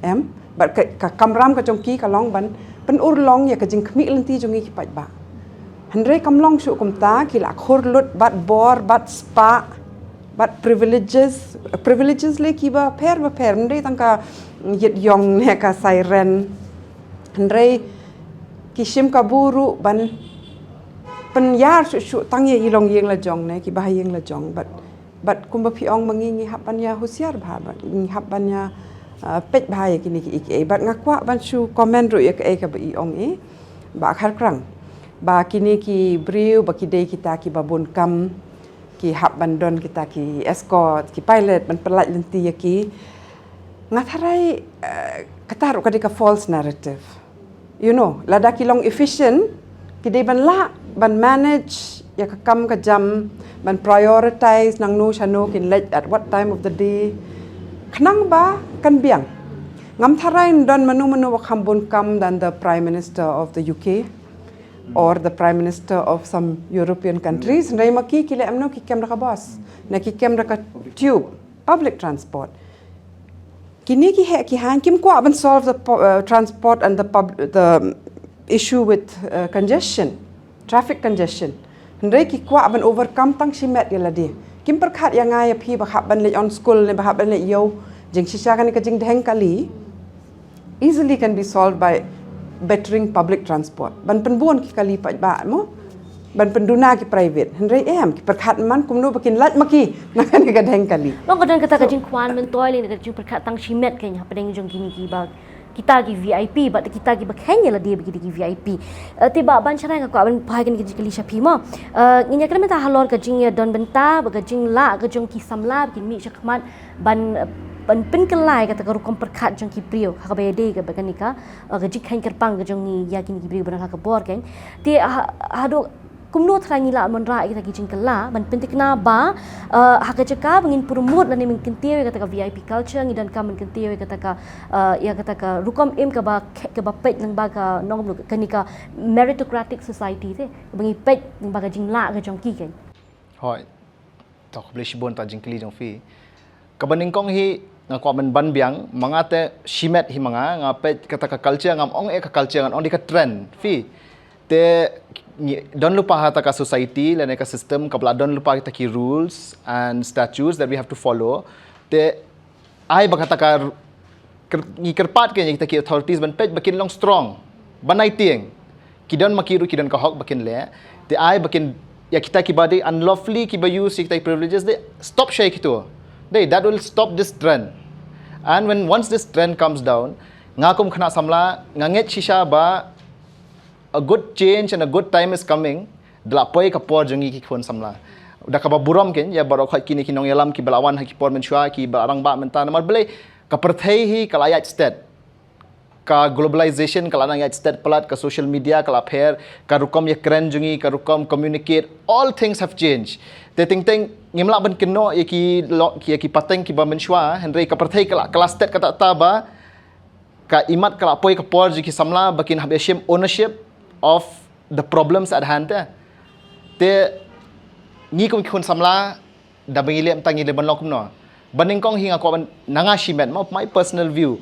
Em? Bad ka, ka kamram ka jong ki ka long ban pynurlong ïa ka jingkhmih lynti jong ngi ki paidbah. Hynrei kam long shuh kumta, ki la khur lut bad bor bad spah bad privileges, privileges lei kiba pher ba pher, hynrei tang ka ïit ïong ne ka siren. Hynrei ki shim ka buh ruh ban pynïar shuh shuh tang ïa i longïing la jong ne kiba ha ïing la jong. Bad, bad kumba phi ong ma ngi, ngi hap ban ïa husiar bha, bad ngi hap ban ïa, uh, peit bha ïa kine ki, ki, bad nga kwah ban shu comment ruh ïa kaei kaba i ong i Bah Kharkrang, ba kine ki briew ba ki dei kita kiba bun kam, ki hap ban don kita ki escort, ki pilot ban pynlait lynti ïa ki. Nga tharai, eh, kata ruh ka dei ka false narrative. You know, lada ki long efficient, ki dei ban lah ban manage ïa ka kam ka jam, ban prioritize nangno shano kin leit at what time of the day. Khnang ba kan biang. Ngam tharai don mano mano ba kham bun kam than the Prime Minister of the U K or the Prime Minister of some European countries. Hynrei ma ki, ki leh kumno? Ki kem da ka bus, ne ki kem da ka tube, public transport. Kine ki heh ki haiñ kim kwah ban solve the po-, uh, transport and the pub-, the issue with, uh, congestion, traffic congestion. Hynrei ki kwah ban overcome tang shimet ïa lade. Kim pyrkhat ïa nga ïa phi ba hap ban leit on school ne ba hap ban leit ïew. Jingshisha kane ka jingdheng kali easily can be solved by bettering public transport. Ban pynbun ki kali paidbah mo, ban pynduna ki private. Hynrei em, ki pyrkhat man kumno ba kin lait ma ki na kane ka dheng kali. Long ka don kata ka jingkwah myntoi lei, ka jingpyrkhat tang shimet keiñ hapdeng jong kine kiba, kita ki V I P, bad kita kiba kheiñ ïa lade ba ki dei ki V I P. Eh, te Bah Bansharai, nga kwah ban phai kane ka jingkylli sha phi mo. Eh, ngin ïa kren mynta halor ka jingïadon bynta bad ka jinglah ka jong ki samla ba kin mih sha khmat ban, ban pynkylla ïa kata ka rukom pyrkhat jong ki briew ha kaba ïadei kaba kane ka, eh, ka jingkheiñ kyrpang ka jong ngi ïa kine ki briew ba don ha ka bor keiñ. Te ha, haduh kumno tharai ngi lah ban wanrah ïa kita ki jingkylla ban pynthikna ba, eh, ha ka jaka ba ngin promote lane ban kyntiew ïa kata ka V I P culture, ngi donkam ban kyntiew ïa kata ka, eh, ïa kata ka rukom im kaba khe-, kaba peit lyngba ka nong, kane ka meritocratic society te, ba ngi peit lyngba ka jinglah ka jong ki keiñ. Hooid. To, khublei shibun ïa ka jingkylli jong phi. Kaba nyngkong hi nga kwah ban ban biang, ma nga te shimet hi ma nga, nga peit kata ka culture, ngam ong eh ka culture, ngan ong dei ka trend. Phi, te ngi don lypa ha kata ka society lane ka system kaba la don lypa kita ki rules and statutes that we have to follow. Te ai ba kata ka kyr-, ngi kyrpad keiñ ïa kita ki authorities ban peit ba kin long strong, ban ai tieng. Ki don ma ki ruh, ki don ka hok ba kin leh. Te ai ba kin, ïa kita kiba dei unlawfully kiba use ïa kita ki privileges, te stop sha ïa kito. Te that will stop this trend. And when, once this trend comes down, nga kum khynnah samla nga ngeit shisha ba a good change and a good time is coming. Da la poi ka por jong ngi ki khun samla. Da kaba burom keiñ ïa baroh khoit kine ki nongïalam kiba la wan ha ki por mynshuwa, kiba la rangbah mynta, namar balei? Ka pyrthei hi ka la ïaid stet. Ka globalization ka la nang ïaid stet palat, ka social media ka la pher, ka rukom ïakren jong ngi, ka rukom communicate, all things have changed. Te teng teng ngim lah ban kynnoh ïa ki lo-, ïa ki pateng kiba mynshuwa, hynrei ka pyrthei ka la, ka la stet katta katta ba ka imat ka la poi ka por jong ki samla ba kin hap ïashim ownership of the problems at hand te. Te ngi kum ki khun samla, da ba ngi leh mynta ngi leh ban long kumno? Ba nyngkong hi nga kwah ban, na nga shimet, ma, my personal view.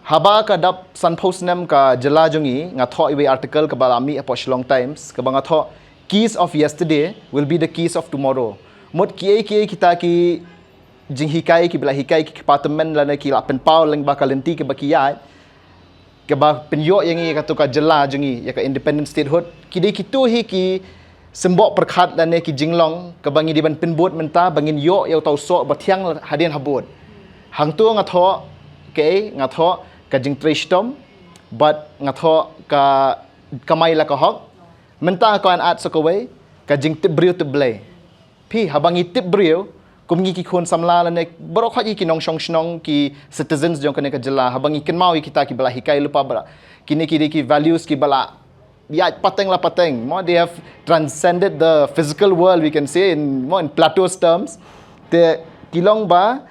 Haba ka dap sanphew snem ka jylla jong ngi, nga thoh iwei article kaba la mih hapoh Shillong Times, kaba nga thoh, "Keys of yesterday will be the keys of tomorrow." Mut kiei kiei kita ki jinghikai kiba la hikai ki kpa tymmen lane ki la pynpaw lyngba ka lynti kaba ki ïaid, kaba pynïoh ïa ngi ïa kato ka jylla jong ngi, ïa ka independent statehood, ki dei kito hi ki symboh pyrkhat lane ki jinglong kaba ngi dei ban pynbud mynta ba ngin ïoh ïa uta u soh ba thiang hadien habud. Hangto nga thoh, kaei, nga thoh ka jingtrei shitom, bad nga thoh ka kamai la ka hok. Mynta ka an at sa kawei, ka jingtip briew tip Blei. Phi, haba ngi tip briew, kum ngi ki khun samla lane baroh khoit ki nongshong shnong, ki citizens jong kane ka jylla, haba ngi kynmaw ïa kita kiba la hikai lypa ba la, kine ki dei ki values kiba la ïaid pateng la pateng, mo, they have transcended the physical world, we can say, in, mo, in Plato's terms. Te ki long ba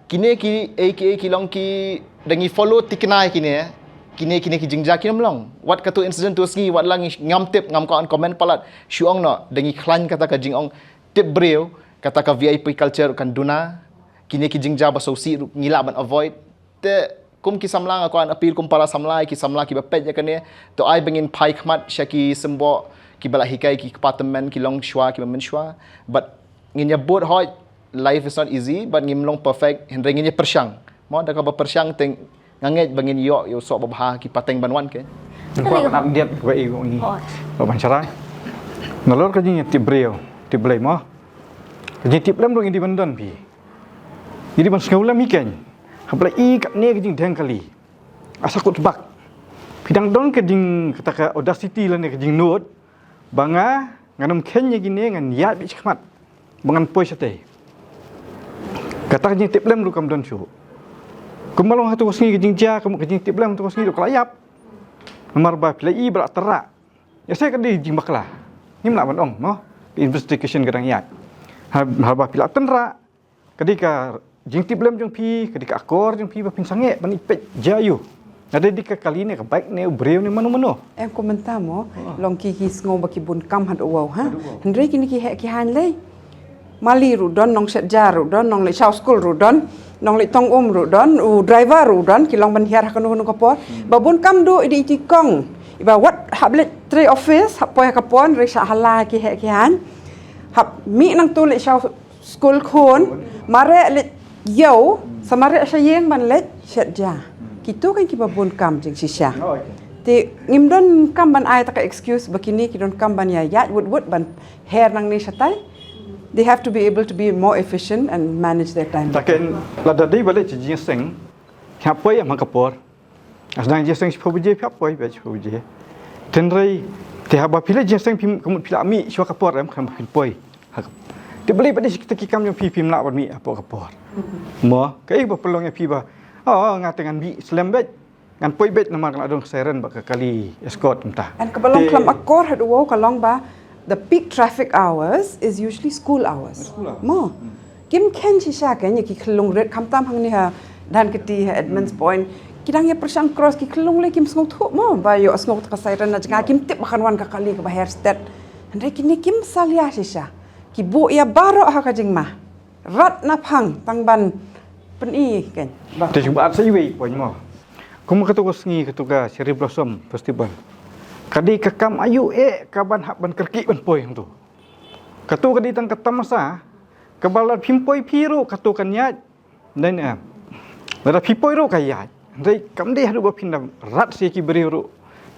kine ki, eh, ki, eh, ki long ki, da ngi follow tikna ïa kine, kine, kine ki jingjia kim long. Wat kato incident to sngi, wat la ngi ngam tip, ngam kwah comment palat, shu ong noh, da ngi khlaiñ kata ka jingong tip briew, kata ka V I P culture kan duna, kine ki jingjia ba sngewsih ruh ngi lah ban avoid. Te kum ki samla nga kwah appeal kum para samla, ki samla kiba peit ïa kane, to ai ba ngin phai khmat sha ki symboh kiba la hikai ki kpa tymmen ki longshuwa kiba mynshuwa. But ngin ïa bud hoi, life is not easy, but ngim long perfect, hynrei ngin ïa pyrshang. Mo, da kaba pyrshang te nga ngeit ba ngin ïoh ïa u soh babha ki pateng ban wan ke. Nga kwah ban update kaba i ngi. Hoi. Ba ban sharai. Nalor ka jingïatip briew, tip Blei mo. Ka jingtip lem ruh ngi dei ban don phi. Ngi dei ban sngewlem hi keiñ. Hap la i katne ka jingdheng kali. Asa kut bak. Phi dang don ka jing kata ka audacity lane ka jingnud ba nga ngan ym kheiñ ïa kine, ngan ïaid beit shakhmat ba ngan poi shatei. Kata ka jingtip lem ruh kam don shuh. Kumba long ha tu ka sngi ka jingjia, ka jingtip lem ha tu ka sngi ruh ka la ïap. Namar ba phi la i ba la tyrrah. Ïa se ka dei jingbakla. Ngim lah ban ong mo. Ka investigation ka dang ïaid. Ha, haba phi la tynrah, ka dei ka jingtip lem jong phi, ka dei ka akor jong phi ba phin sangeh ban ïa peit jia ïa u. Lada dei ka kali ne ka bike ne u briew ne mano mano. Em, ko mynta mo, long ki ki sngew ba ki bun kam haduh wow ha. Hynrei kine ki heh ki haiñ lei. Mali ruh don, nong shet ja ruh don, nong leit shaw skul ruh don, nong leit tong um ruh don, u driver ruh don, ki long ban hiar ha kano kano ka por. Ba bun kam duh i dei i ti kong. Iba wat hap leit trei office, hap poi ha ka por, hynrei shah hala ki heh ki haiñ. Hap mih nangtu leit shaw skul khun, mareh leit ïew, sa mareh sha ïing ban leit shet ja. Kitu kan kiba bun kam jingshisha. Te ngim don kam ban ai ta ka excuse ba kine ki don kam ban ïa ïaid wut wut ban her nangne shatai. They have to be able to be more efficient and manage their time. Taken lada dei ba leit sha jingseng, hap poi ha ka por. As dang jingseng shiphew baje, phi hap poi beit shiphew baje. Hynrei te haba phi leit jingseng, phi ka mut phi la mih shuwa ka por em, khnang ba phin poi. Ha ka, te balei ba dei kita ki kam jong phi, phim lah ban mih hapoh ka por. Mo, kaei ba pynlong ïa phi ba, oh, nga te ngan mih slem beit. Ngan poi beit namar ka la don ka siren bad ka kali escort mynta. And kaba long khlem akor haduh wow ka long ba the peak traffic hours is usually school hours. School hours. Mo. Kim kheiñ shisha keiñ ïa ki khyllung rit, khamtam hangne ha Dhankheti, ha Edmonds Point. Ki dang ïa pyrshang cross, ki khyllung lei kim sngewthuh mo ba ïohsngew ta ka siren na jngai, kim tip ba kan wan ka kali kaba her stet. Hynrei kine kim salia shisha. Ki buh ïa baroh ha ka jingma. Rat na phang tang ban pyni keiñ. Te shu ba sa iwei point mo. Kum katu ka sngi, katu ka Cherry Blossom Festival, ka dei ka kam aïu eh ka ban hap ban kyrkieh ban poi hangtu. Katu ka dei tang ka tamasa, kaba lada phim poi phi ruh katu kan ïaid. Dei ne em? Lada phi poi ruh ka ïaid. Hynrei kam dei haduh ba phin da rat sha ki briew ruh.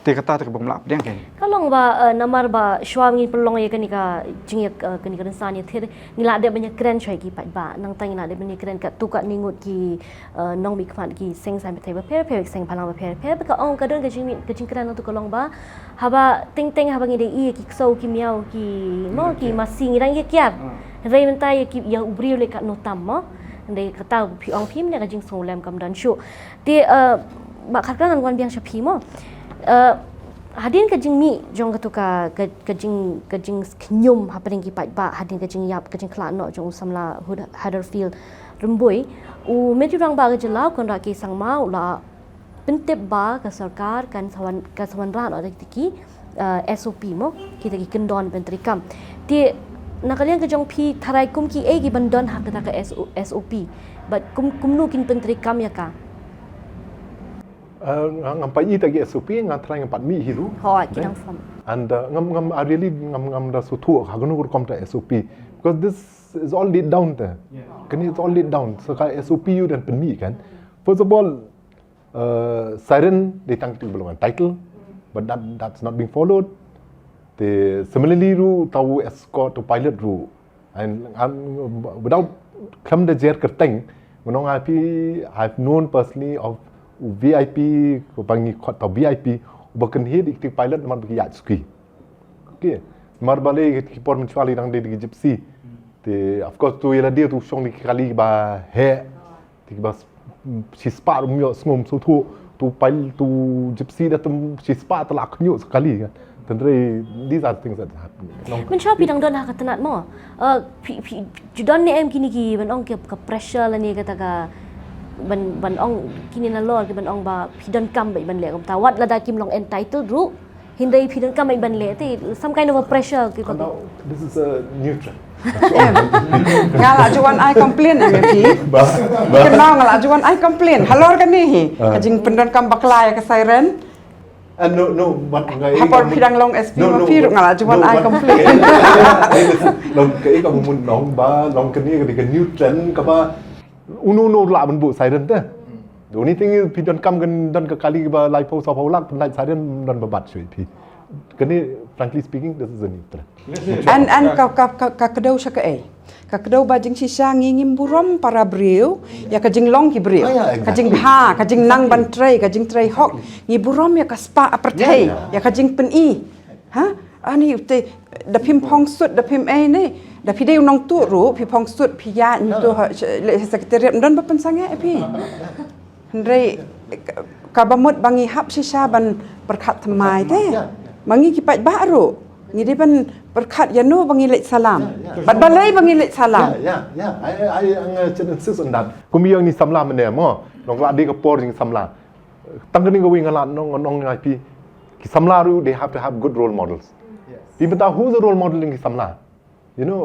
Te kata te kaba ym lah pdiang keiñ. Ka long ba, eh, namar ba shuwa ngi pynlong ïa kane ka jingïa, eh, kane ka rynsan ïathir, ngi la dep ban ïakren shuwa ïa ki paidbah. Nangta ngi la dep ban ïakren katto katne ngut ki, eh, nongmihkhmat, ki seng saiñ batai bapher bapher, ki seng bhalang bapher bapher. Te ka ong ka don ka jingmih, ka jingkren hangtu ka long ba haba teng teng haba ngi dei ïa ki ksew ki miaw ki mo ki masi ngi dang ïa kiar. Hynrei mynta ïa ki, ïa u briew leh katno tam mo. Hynrei kata phi ong phim ne ka jingsngewlem kam don shuh. Te, eh, Bah Kharkang, ngan wan biang sha phi mo. Eh, hadien ka jingmih jong katu ka, ka, ka jing, ka jingkhñium hapdeng ki paidbah, hadien ka jingïap, ka jingkhlad noh jong u samla Hud-, Huddersfield Rymbui, u Myntri Rangbah ka jylla u Conrad K Sangma u la pyntip ba ka sorkar kan sa wan, kan sa wanrah noh da ki, eh, S O P mo, kita ki kyndon pyntreikam. Te na ka liang ka jong phi, tharai kum kiei ki ban don ha kata ka S O, S O P. Bad kum, kumno kin pyntreikam ïa ka? Uh, nga, ngam pat i ta ki S O P, nga tharai ngam pat mih hi ruh. Hooid, ki dang form. And, uh, ngam, ngam, I really ngam, ngam da sngewthuh ha kano ka rukom ta S O P. Because this is all laid down te. Kane is all laid down. So ka S O P u dang pynmih kan. First of all, uh, siren dei tang kito ba long entitled, but that, that's not being followed. Te similarly ruh, ta u escort, ta u pilot ruh. And, and without khlem da jer kyrteng, mynno nga phi, I've known personally of u V I P, uba ngi khot ta u V I P, uba kynhih da kito ki pilot namar ba ki ïaid suki. Okay. Namar balei ki por mynshuwa lei dang dei da ki gypsy. Te, of course, to ïa lade to shong da ki kali ba heh. Te kiba s-, shispah ruh ym ïohsngew, ym sngewthuh, to pile, to gypsy da te shispah te la khñiuh sa kali kan. Hynrei these are things that happen. Mynshuwa phi dang don ha ka tnat mo. Uh, phi, phi, ju don ne em kine ki ban ong ki, ka pressure lane kata ka ban, ban ong kine nalor ki ban ong ba phi donkam ba ban leh kumta. Wat lada kim long entitled ruh. Hynrei phi donkam ban leh te some kind of a pressure ki ko. This is a new trend. Nga la ju wan ai complain em phi. Ba, ba. Kynmaw nga la ju wan ai complain halor kane hi. Ka jingpyndonkam bakla ïa ka siren. Ah, no, no, but nga Hapor phi dang long S P ma phi ruh nga la ju wan ai complain. Long ka i ka mun long ba long kane ka new trend kaba uno uno lah ban buh siren te. The only thing is phi donkam kan don ka kali ba laiphew sawphew lak pynlait siren don ba bat shuh phi. Kane, frankly speaking, this is a new trend. And and ka ka ka ka kdew sha kaei? Ka kdew ba jingshisha ngi ngim burom para briew ïa ka jinglong ki briew. Ah, yeah, exactly. Ka jingbha, ka jingnang ban trei, ka jingtrei hok. Ngi burom ïa ka spah a pyrthei, ïa ka jingpyni. Ha? Ani te da phim phong sut, da phim ei ne, da phi dei u nongtuh ruh, phi phong sut, phi ïaid ngi tu ha le secretariat don ba pynsangeh ïa phi. Hynrei kaba mut ba ngi hap shisha ban pyrkhat thymmai te. Ma ngi ki paidbah ruh ngi dei ban pyrkhat ïa no ba ngi leit salam. Bad balei ba ngi leit salam. Yeah, yeah, yeah. I, I, I, I, uh, insist on that. Kum ïa ngi samla mynne mo. Long la dei ka por jing samla. Tang kane kawei nga la nong nong ngai phi. Ki samla ruh they have to have good role models. Phi mynta who's the role model in ki samla? You know,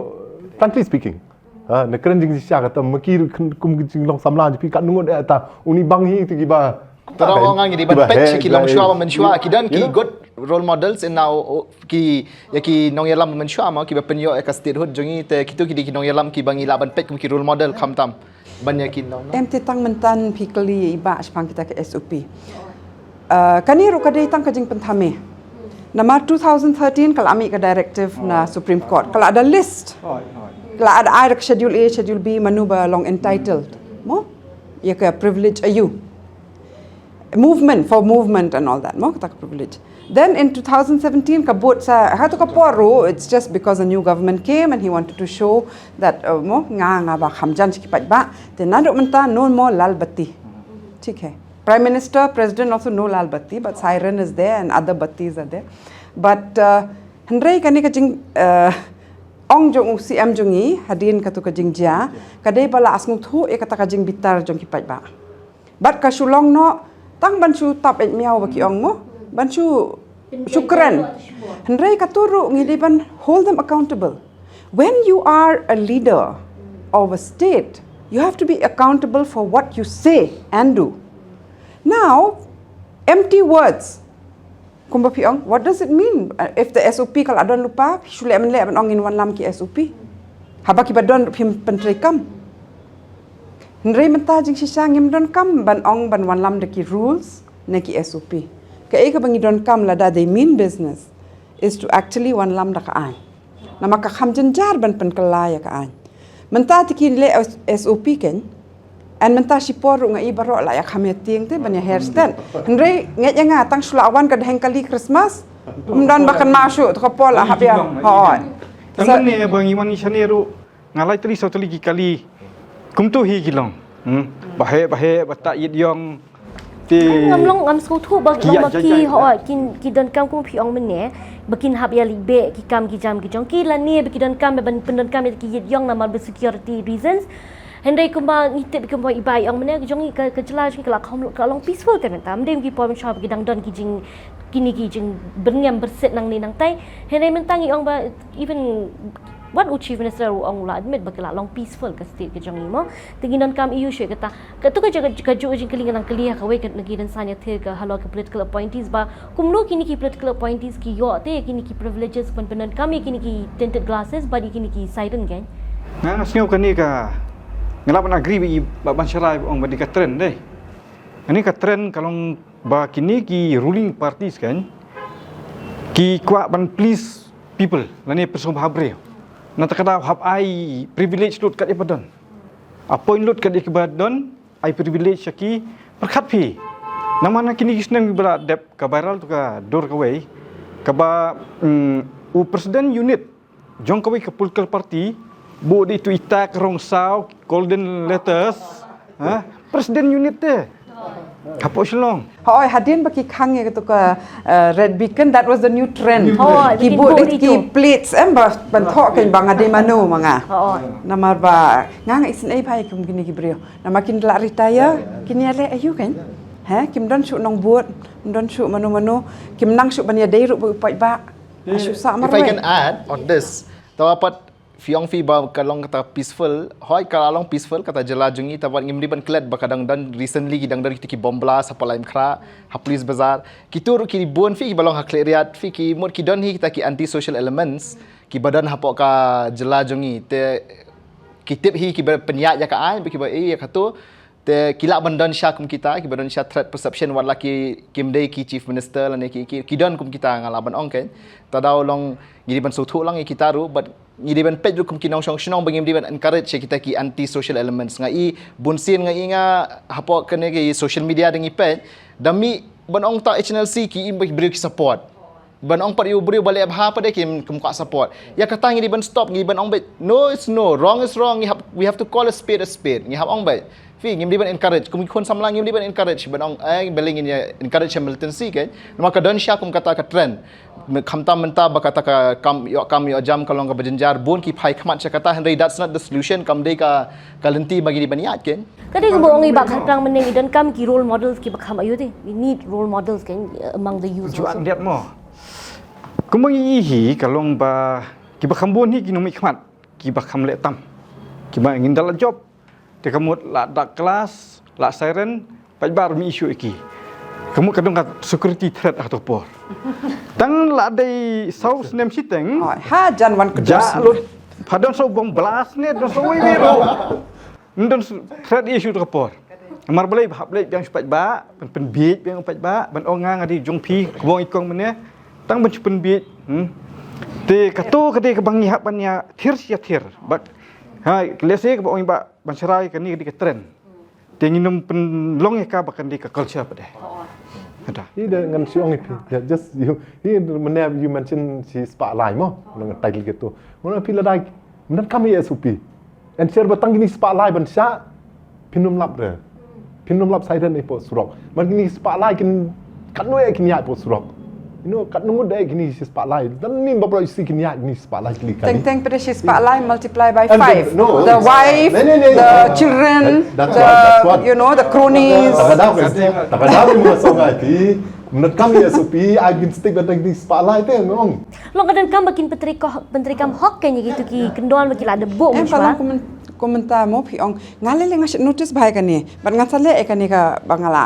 frankly speaking. Ha, na kren jingshisha kata ma ki kum ki jinglong samla phi ka nungut eh ta uni bang hi tu kiba. Tara ong ngi dei ban peit ki long shuwa ba mynshuwa ki don ki good role models in now ki ïa ki nongïalam ba mynshuwa ma kiba pynïoh ïa ka statehood jong ngi te kitu ki dei ki nongïalam kiba ngi lah ban peit kum ki role model khamtam. Ban ïa ki nong. Em te tang mynta phi kylli i bah shaphang kita ka S O P. Uh, kane ruh ka dei tang ka jingpynthame. Namar two thousand thirteen ka la mih ka directive na Supreme Court. Ka la da list. Ka la da ai da ka Schedule A, Schedule B, manu ba long entitled. Mo? Ïa ka privilege aïu. Movement, for movement and all that. Mo? Kata ka privilege. Then in two thousand seventeen ka bud sa, ha tu ka por ruh, it's just because a new government came and he wanted to show that, uh, mo, nga, nga ba kham jan sha ki paidbah. Te naduh mynta no more lal batti. Thik hai. Prime Minister, President also no lal batti, but siren is there and other battis are there. But uh, hynrei kane ka jing uh, ong jong u C M jong ngi hadien katu ka jingjia, ka dei ba la sngewthuh ïa kata ka jingbitar jong ki paidbah. Bad ka shu long noh tang ban shu tap eit miaw ba ki ong mo, ban shu shu kren. Hynrei katu ruh ngi dei ban hold them accountable. When you are a leader of a state, you have to be accountable for what you say and do. Now, empty words. Kumba phi ong, what does it mean? Uh, if the S O P ka la don lypa, phi shu leh mynleh ban ong ngin wanlam ki S O P. Haba kiba don phim pyntreikam. Hynrei mynta jingshisha ngim donkam ban ong ban wanlam da ki rules ne ki S O P. Kaei kaba ngi donkam lada they mean business is to actually wanlam da ka aiñ. Namar ka kham jynjar ban pynkylla ïa ka aiñ. Mynta te ki leh S O P kein. And mynta shipor ruh nga i baroh la ïa kham ïa tieng te ban ïa hair stand. Hynrei ngeit ïa nga tang shu la wan ka dheng kali Christmas. Ym don ba kynmaw shuh to ka por la hap ïa. Hooid. Tang ne ba ngi wan ngi shane ruh nga lai tylli saw tylli ki kali. Kumtu hi ki long. Hmm. Ba heh ba heh ba ta ïit ïong. Te Ngam long ngam sngewthuh ba long ba ki hooid ki donkam kum phi ong mynne ba kin hap ïa leit beh ki kam ki jam ki jong ki lane ba ki donkam ban pyndonkam ïa ki ïit ïong namar ba security reasons. Hynrei kumba ngi tip kumba i Bah i ong mynne ki jong ngi ka jylla jong ngi ka la kham ka long peaceful te mynta. Ym dei ki por mynshuwa ba ki dang don ki jing kine ki jing byrngem byrsit nangne nangtai. Hynrei mynta ngi ong ba even wat u Chief Minister u ong u la admit ba ka la long peaceful ka state ka jong ngi mo. Te ngi donkam ïa u shuh kata. Katu ka jaka ka ju jingkylli nga nang kylli ha kawei ka ngi dang sanya thir ka halor ka political appointees ba kumno kine ki political appointees ki ïoh te kine ki privileges ban pyndonkam ïa kine ki tinted glasses ba ïa kine ki siren kein. Nga nga sngew kane ka nga lah ban agree ba i ba ban sharai ba ong ba dei ka trend dei. Kane ka trend ka long ba kine ki ruling parties kein ki kwah ban please people lane pynsngewbha briew. Na ta ka daw hap ai privilege lut kat ïa ba don. Appoint lut kat ïa ba don ai privilege sha ki pyrkhat phi. Namar na kine ki snem kiba la dep ka viral to ka dur kawei kaba mm, u president unit jong kawei ka political party buh dei tu i tak rong saw golden letters. Ha? President unit te. Hapoh Shillong. Hooid, hadien ba ki khang ïa katu ka uh, red beacon, that was the new trend. Hooid, ki buh dei ki plates em ba ban thoh kein ba nga dei mano ma nga. Hooid. Namar ba nga nga isynei bha ïa kum kine ki briew. Namar kin la retire, kin ïa leh aïu kein. He, kim don shuh nongbud, kim don shuh mano mano, kim nang shuh ban ïadei ruh bad u paidbah. Shu sah marwei. If I can add on this, tawa pat phi ong phi ba ka long kata peaceful, hooid ka la long peaceful kata jylla jong ngi, tawa ngim dei ban klet ba ka dang don recently ki dang don kito ki bomb blast ha Palemkhrah, ha Police Bazar. Kito ruh ki bun phi ki ba long ha Khliehriat, phi ki mut ki don hi kita ki anti social elements ki ba don hapoh ka jylla jong ngi. Te ki tip hi ki ba pynïaid ïa ka aiñ, ki ba ei ïa kato. Te ki lah ban don sha kum kita, ki ba don sha threat perception, wat la ki kim dei ki chief minister lane ki, ki, ki don kum kita, nga lah ban ong kein. Ta daw long ngi dei ban sngewthuh lang ïa kita ruh, but ngi dei ban peit ruh kum ki nongshong shnong ba ngim dei ban encourage ïa kita ki anti social elements. Nga i bun sien nga i nga hapoh kane ki social media da ngi peit, da mih ban ong ta H N L C ki im ba ki briew ki support. Ban ong pat ïa u briew ba leh bha pat de kim, kim kwah support. Ïa kata ngi dei ban stop, ngi dei ban ong beit, no is no, wrong is wrong, ngi hap, we have to call a spade a spade. Ngi hap ong beit. Phi, ngim dei ban encourage, kum ki khun samla ngim dei ban encourage, ban ong, eh, balei ngin ïa encourage ïa militancy kein. Namar ka don sha kum kata ka trend. Khamtam mynta ba kata ka kam ïoh kam ïoh jam ka long kaba jynjar, bun ki phai khmat sha kata, hynrei that's not the solution, kam dei ka, ka lynti ba ngi dei ban ïaid kein. Ka dei kumba ong i Bah Kharplang mynne, ngi donkam ki role models kiba kham aïu te. We need role models kein, uh, among the youth also. Juan diat mo. Kumba ngi i hi ka long ba kiba kham bun hi ki nongmihkhmat, kiba kham leh tam. Kiba ngin da la jop. Te ka mut la dak klas, la siren, paidbah mi issue ki. Ka mut ka dong ka security threat ha to por. Tang la dei saw snem shiteng. Oh, ha jan wan ka ja dos. Lut. Pha don saw bomb blast ne, don saw wei wei ro. Don threat issue to por. Mar balei hap leh biang shu paidbah, ban pynbiej biang paidbah, ban ong nga nga dei jong phi, ka bong i kong mynne. Tang ban shu pynbiej. Hmm. Te kato ka dei kaba ngi hap ban ïa thir sia thir. Bak. Ha, lehse kaba ong i Bah ban sharai kane ka dei ka trend. Te ngin ym pynlong ïa ka ba kan dei ka culture pat de. Kata. Hi da ngan shu ong ïa phi. Yeah, just you. Hi mynne you mention shi spah lai mo. Nang title kito. Mo phi la dei. Mynta kam ïa S O P. Ensure ba tang kine spah lai ban shah. Phin ym lap re. Phin ym lap siren hapoh surok. Man kine spah lai kin katno ïa kin ïaid hapoh surok. You know, katno ngut da kine spah lai. Doesn't mean ba pura isi kin ïaid kine spah lai kli kali. Teng teng pada shi spah lai multiply by five. And the, no, the wife, the children, the, you know, the cronies. Ta ka daw ka, ta ka daw ka ma song ai ti. Mynta kam ïa S O P, ai kin stick ba tang kine spah lai te, no. Long ka donkam ba kin pyntreikam, pyntreikam hok kein ïa kito ki kyndon ba ki la dep buh. Em, ka long kumyn-, kumta mo phi ong. Nga leh leh nga shu notice bha ïa kane. Bad ngan sa leh ïa kane kaba nga la,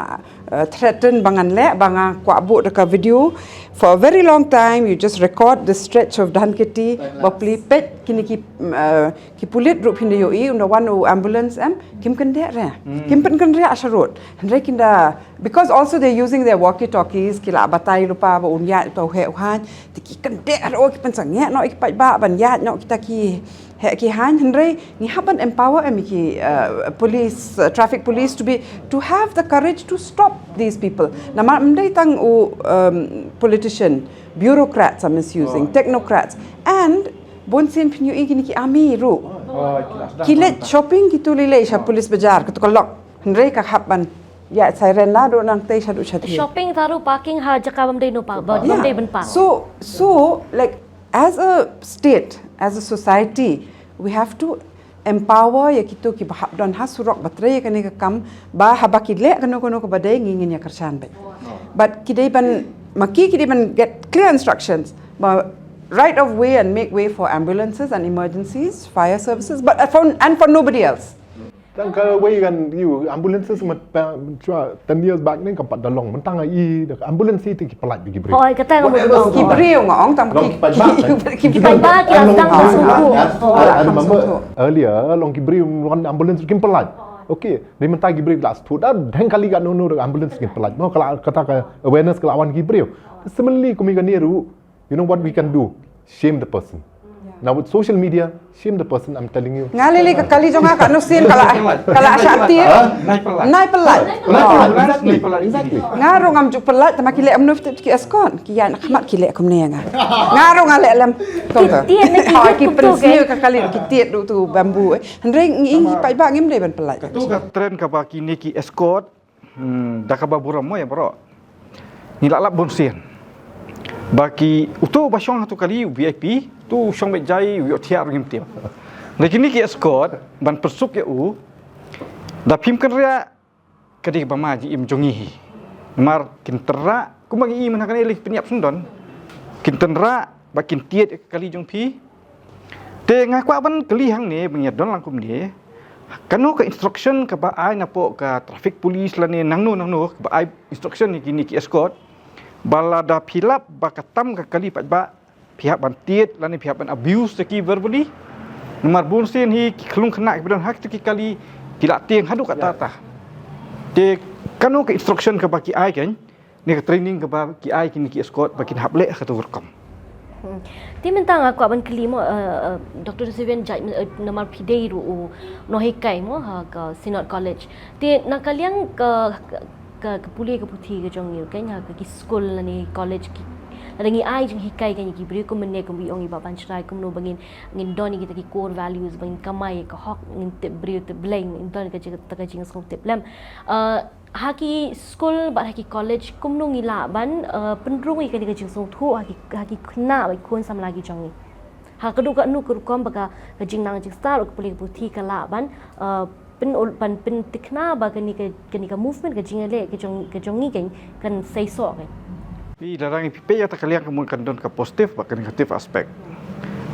uh, threaten ba ngan leh, ba nga kwah buh da ka video. For a very long time, you just record the stretch of Dhankheti, Bapli, peit kine ki, uh, ki pulit ruh phin da ïohi, ynda wan u ambulance em, kim kyndeh re. Hmm. Kim pynkynriah sha road. Hynrei kin da, because also they're using their walkie-talkies, ki la batai lypa ba un ïaid uta u heh u haiñ, te ki kyndeh ruh ki pynsangeh noh ïa ki paidbah ban ïaid noh kita ki heh ki haiñ, hynrei ngi hap ban empower em ïa ki, uh, police, uh, traffic police to be, to have the courage to stop these people. Namar ym dei tang u, um, politician, bureaucrats are misusing, technocrats, and bun sien phin ïohi kine ki army ruh. Ki leit shopping kito lei lei sha police bazaar, kito ka lok. Hynrei ka hap ban ïa siren la do nang tei shaduh shathie. Shopping taru parking ha jaka bym dei no park, bym dei ban park. So, so, like, as a state, as a society, we have to empower ïa kito kiba hap don ha surok ba trei ïa kane ka kam, ba haba ki leh kano kano kaba dei ngi ngin ïa kyrshan beit. But ki dei ban, ma ki ki dei ban get clear instructions ba right of way and make way for ambulances and emergencies, fire services, but for, and for nobody else. Tang kawei kan, you, ambulances mat pa, chwa, ten years back ne kam pat da long, mynta nga i da ambulance te ki pynlait ki briew. Hooid, kata nga mut. Ki briew nga ong tang ki, ki paidbah ki la tang sngewthuh. I remember earlier long ki briew wan ambulance ki pynlait. Okay, dei mynta ki briew la sngewthuh da dang kali ka no no da ambulance ki pynlait. No, ka la, kata ka awareness ka la wan ki briew. Similarly kum i kane ruh, you know what we can do? Shame the person. Now with social media, shame the person, I'm telling you. Nga lei lei ka kali jong nga ka no sien ka la, ka la shah tied. Nai pynlait. Nai pynlait. Exactly. Exactly. Nga ruh ngam ju pynlait, te ma ki leh kumno ki escort, ki ïaid na khmat ki leh kumne ïa nga. Nga ruh nga leh lem. Ki tied ne ki, ki pynsniew ka kali, ki tied ruh tu bamboo. Hynrei ngi, ngi paidbah ngim dei ban pynlait. Katu ka trend kaba kine ki escort Hmm, da kaba burom mo ïa baroh. Ngi la lap bun sien. Ba ki uto ba shong ha tu kali u V I P, tu shong beit jai u ïohthiah ruh ngim tip. Lei kine ki escort ban pynsuk ïa u. Da phim kynriah ka dei ba ma jingim jong ngi hi. Namar kin tynrah, kumba ngi i mynta kane lei pynïap syndon. Kin tynrah, ba kin tied ïa ka kali jong phi. Te nga kwah ban kylli hangne, ba ngi don lang kumne. Kano ka instruction kaba ai napoh ka traffic police lane nangno nangno, kaba ai instruction ïa kine ki escort. Ba lada phi lap ba ka tam ka kali paidbah, phi hap ban tied lane phi hap ban abuse ïa ki verbally. Namar bun sien hi ki khyllung khynnah kiba don ha kito ki kali ki la tieng haduh katta katta. Te kano ka instruction kaba ki ai kein, ne ka training kaba ki ai kine ki escort ba kin hap leh ha kato ka rukom. Hmm. Te mynta nga kwah ban kylli mo, eh, eh, Doctor Sivian, jait, eh, namar phi dei ruh u nonghikai mo ha ka Synod College. Te na ka liang ka, ka, ka pule ka puthi ka jong ngi, kein ha ka ki skul lane college ki, lada ngi ai jinghikai kein ïa ki briew kumne, kumba ong i Bah Banshrai, kumno ba ngin, ngin don ïa kita ki core values, ba ngin kamai ïa ka hok, ngin tip briew tip Blei, ngin don ka jing, ka jingsngewtip lem. Eh, ha ki skul bad ha ki college kumno ngi lah ban, eh, pynrung ïa kane ka jingsngewthuh ha ki, ha ki khynnah bad khun samla ki jong ngi? Ha kano kano ka rukom ba ka, ka jingnang jingstad ka pule ka puthi ka lah ban, eh, pyn, ban pyntikna ba kane ka, kane ka movement, ka jingïaleh ka jong, ka jong ngi kan, kan seisoh kan. Phi, lada ngi peit ïa kata ka liang ka mut kan don ka positive bad ka negative aspect.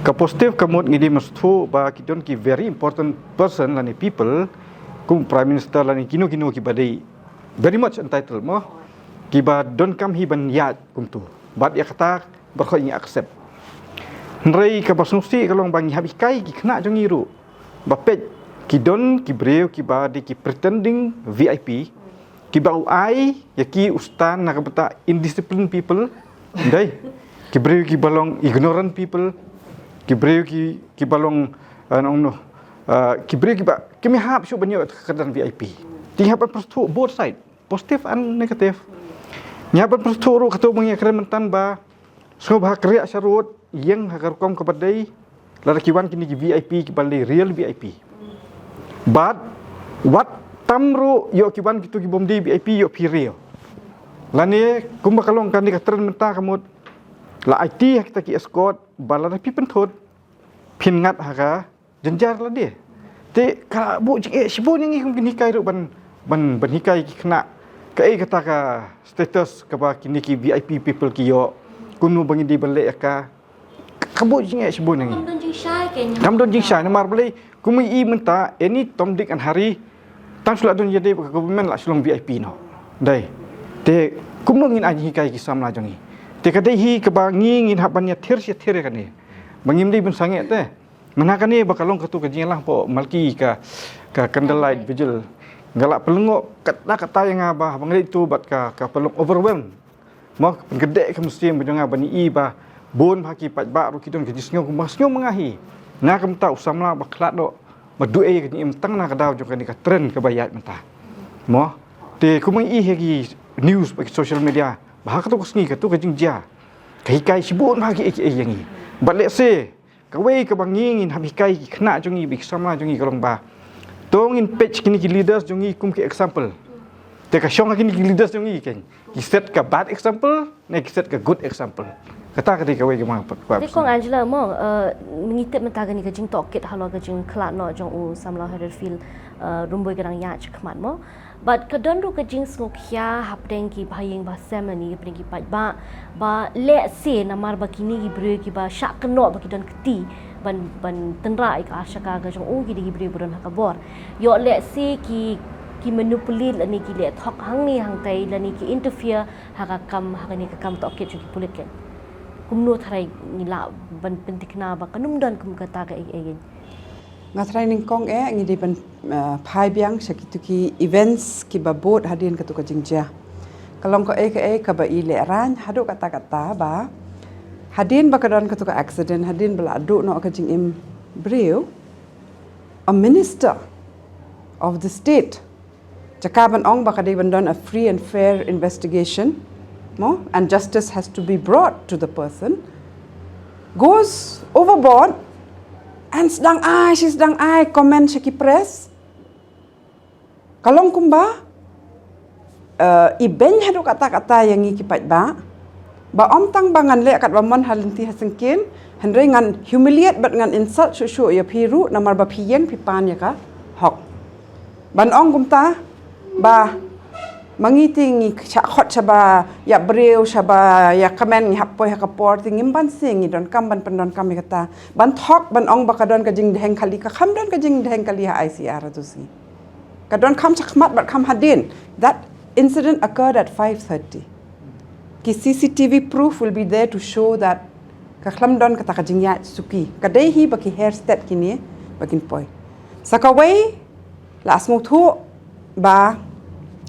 Ka positive ka mut ngi dei ban sngewthuh ba ki don ki very important person lane people, kum Prime Minister lane kino kino kiba dei very much entitled mo. Kiba donkam hi ban ïaid kumto. Bad ïa kata baroh ngi accept. Hynrei kaba sngewsih ka long ba ngi hap hikai ki khynnah jong ngi ruh. Ba peit ki don ki briew kiba dei ki pretending V I P. Kiba u ai ïa ki u stan na ka bynta indisciplined people. Dei. Ki briew kiba long ignorant people. Ki briew ki, kiba long, eh, nong noh. Eh, ki briew kiba, kim hap shuh ban ïoh ka kyrdan V I P. Te ngi hap ban pyrshah both side. Positive and negative. Ngi hap ban pyrshah ruh kato ba ngi kren mynta ba sngewbha kyrïah sharud, ïeng ha ka rukom kaba dei, lada ki wan kine ki V I P kiba dei real V I P. Bad wat tam ruh ïoh ki wan kito ki bym dei V I P ïoh phi real. Lane kumba ka long kane ka trend mynta ka mut la aiti ha kita ki escort ba lada phi pynthut phin ngat ha ka jynjar lade. Te ka buh jingeh shibun ïa ngi kum ki nonghikai ruh ban, ban, ban hikai ki khynnah. Kaei kata ka status kaba kine ki V I P people ki ïoh. Kumno ba ngi dei ban leh ïa ka. Ka buh jingeh shibun ïa ngi. Kam don jingshai kein. Kam don jingshai namar balei kum i mynta any Tom Dick and Harry tang shu la don ïa dei ka government la shu long V I P noh. Dei. Te kumno ngin ai jinghikai ki samla jong ngi. Te ka dei hi kaba ngi ngin hap ban ïathir shi ïathir ïa kane. Ba ngim dei ban sangeh te. Mynta kane ba ka long kato ka jingïalang hapoh Malki ka, ka candlelight vigil. Nga la pynlyngngoh katta katta ïa nga ba haba nga leit tu bad ka, ka pynlong overwhelm. Mo, ka pynkynduh ka mynsiem ba jong nga ban ïohi ba bun bha ki paidbah ruh ki don ka jingsngew kumba sngew ma nga hi. Nga kumta u samla ba khlad noh ba duh ei ka jingim tang na ka daw jong kane ka trend kaba ïaid mynta. Mo, te kumba ngi ïohi ha ki news bad ki social media ba ha kato ka sngi kato ka jingjia ka hikai shibun bha kiei kiei ïa ngi. Bad lehse kawei kaba ngi ngin hap hikai ki khynnah jong ngi bad ki samla jong ngi ka long ba to ngin peit kine ki leaders jong ngi kum ki example. Te ka shong ha kine ki leaders jong ngi kein ki set ka bad example ne ki set ka good example. Kata ka dei kawei kaba nga kwah. Te Kong Angela mo, eh, ngi tip mynta kane ka jingtohkit halor ka jingkhlad noh jong u samla Harold Field, eh, rumbui ka dang ïaid shakhmat mo. Bad ka don ruh ka jingsngewkhia hapdeng ki bahaïing bahasem lane hapdeng ki paidbah ba lehse namar ba kine ki briew kiba shah kynnoh ba ki don kti ban, ban tynrah ïa ka arshaka ka jong u ki dei ki briew ba don ha ka bor. Ïoh lehse ki, ki manipulate lane ki leh thok hangne hangtai lane ki interfere ha ka kam, ha kane ka kam tohkit jong ki pulit kein. Kumno tharai ngi lah ban pyntikna ba kan ym don kum kata kaei kaei kein. Nga tharai nyngkong eh ngi dei ban, eh, phai biang sha kito ki events kiba bud hadien kato ka jingjia. Ka long kaei kaei kaba i lehraiñ haduh katta katta ba hadien ba ka don kato ka accident, hadien ba la duh noh ka jingim briew, a minister of the state, jaka ban ong ba ka dei ban don a free and fair investigation, mo, and justice has to be brought to the person, goes overboard and sdang ai shi sdang ai comment sha ki press. Ka long kumba, eh, i beiñ haduh katta katta ïa ngi ki paidbah ba ym tang ba ngan leh katba mon ha lynti ha syngkien, hynrei ngan humiliate bad ngan insult shuh shuh ïa phi ruh namar ba phi ïeng phi pan ïa ka hok. Ban ong kumta ba Ma ngi te ngi shah khot shaba ïa briew, shaba ïa kmen, ngi hap poi ha ka por te ngim banse, ngi donkam ban pyndonkam ïa kata. Ban thok, ban ong ba ka don ka jingdheng kali, ka kham don ka jingdheng kali ha I C R tu si. Ka don kham shakhmat bad kham hadien. That incident occurred at five thirty. Ki C C T V proof will be there to show that ka kham don kata ka jingïaid suki. Ka dei hi ba ki hair stet kine ba kin poi. Sa kawei, la sngewthuh ba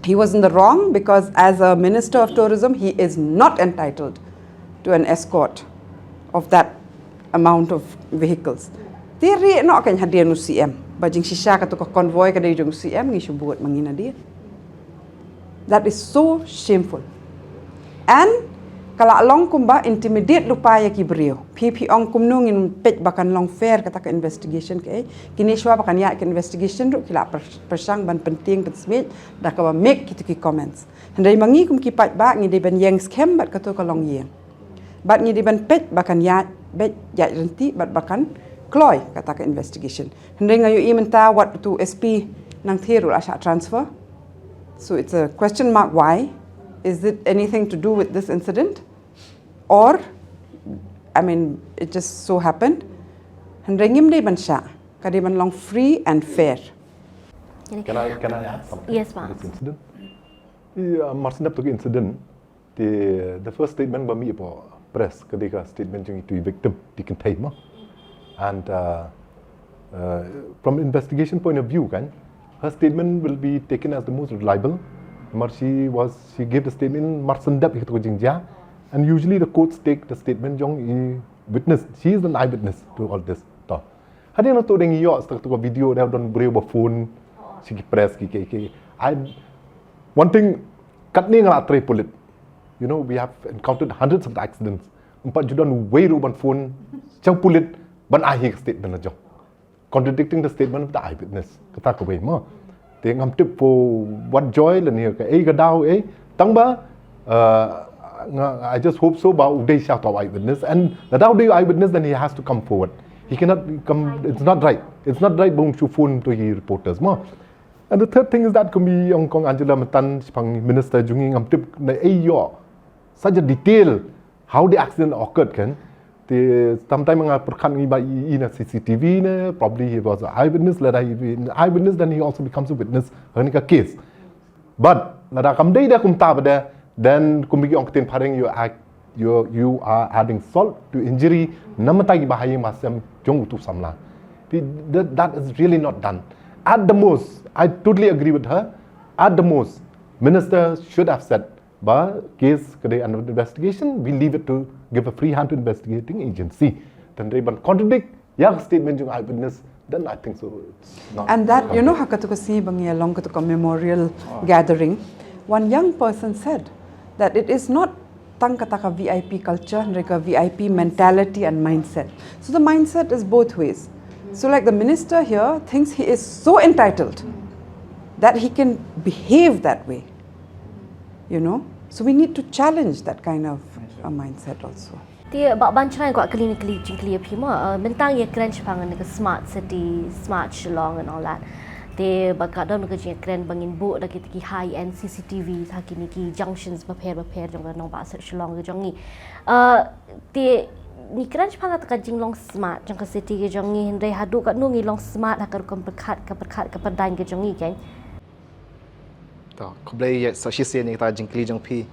he was in the wrong, because as a minister of tourism, he is not entitled to an escort of that amount of vehicles. Te rieh noh kein hadien u C M. Ba jingshisha katu ka convoy ka dei jong u C M, ngi shu bud ma ngi nadien. That is so shameful. And ka la long kumba intimidate lypa ïa ki briew. Phi, phi ong kumno ngin peit ba kan long fair kata ka investigation kaei. Kine shuwa ba kan ïaid ka investigation ruh ki la pyr-, pyrshang ban pyntieng pynsmiej da kaba make kitu ki comments. Hynrei ma ngi kum ki paidbah ngi dei ban ïeng skhem bad katu ka longïing. Bad ngi dei ban peit ba kan ïaid, beit ïaid ryntih bad ba kan kloi kata ka investigation. Hynrei nga ïohi mynta wat tu S P Nangthie ruh la shah transfer. So it's a question mark why. Is it anything to do with this incident? Or, I mean, it just so happened. Hynrei ngim dei ban shah. Ka dei ban long free and fair. Can I, can I add something Yes, to ma'am. This incident? Yeah, mar shen dep tu ki incident, the, the first statement ba mih hapoh press ka dei ka statement jong itu i victim, i kynthei mo. And uh, uh, from investigation point of view kan, her statement will be taken as the most reliable. Mar she was, she gave the statement mar shen dep ïa katu ka jingjia. And usually the courts take the statement jong i witness. She is an eyewitness to all this. To. Hadien nangta dang ïoh sha katu ka video da don briew ba phone sha ki press ki ki ki. I, one thing, katne nga la trei pulit. You know, we have encountered hundreds of accidents. Ym pat ju don uwei ruh ban phone sha u pulit ban ai hi ka statement la jong, contradicting the statement of the eyewitness. Kata kawei mo. Te ngam tip for what joy lane kaei ka daw ei. Tang ba, uh, nga, I just hope so ba u dei sha uto u eyewitness, and lada u dei u eyewitness then he has to come forward. He cannot come, it's not right. It's not right ba un shu phone to ki reporters mo. And the third thing is that kum i ong kong Angela mynta shaphang minister jong ngi, ngam tip naei ïoh such a detail how the accident occurred kan. Te sometimes nga pyrkhat ngi ba i, i na C C T V ne, probably he was an eyewitness, lada he be an eyewitness then he also becomes a witness ha kane ka case. But lada kam dei da kumta pat de, then kum ki ong ktien phareng, you act, you, you are adding salt to injury na bynta ki bahaïing bahasem jong utu u samla. That, that is really not done. At the most, I totally agree with her. At the most, minister should have said ba case ka dei under investigation, we leave it to, give a free hand to investigating agency. Tang dei ban contradict ïa ka statement jong eyewitness, then I think so it's not. And that, you know, ha katu ka sngi ba ngi ïa long katu ka memorial gathering, one young person said that it is not tang kata ka V I P culture, hynrei ka V I P mentality and mindset. So the mindset is both ways. So like the minister here thinks he is so entitled that he can behave that way. You know? So we need to challenge that kind of a mindset also. Te ba ban chrai kwah kylli na kylli jingkylli ïa phi mo, uh, mynta ngi kren shaphang na ka smart city, smart Shillong and all that. Te ba ka don ka jingkren ba ngin buh da kita ki high end C C T V ha kine ki junctions bapher bapher jong ka nongbah Shillong ka jong ngi. Uh, te ngi kren shaphang kata ka jinglong smart jong ka city ka jong ngi, hynrei haduh katno ngi long smart ha ka rukom pyrkhat, ka pyrkhat ka pyrdain ka jong ngi kan. To, khublei ïa sa shisien ïa kata ka jingkylli jong phi.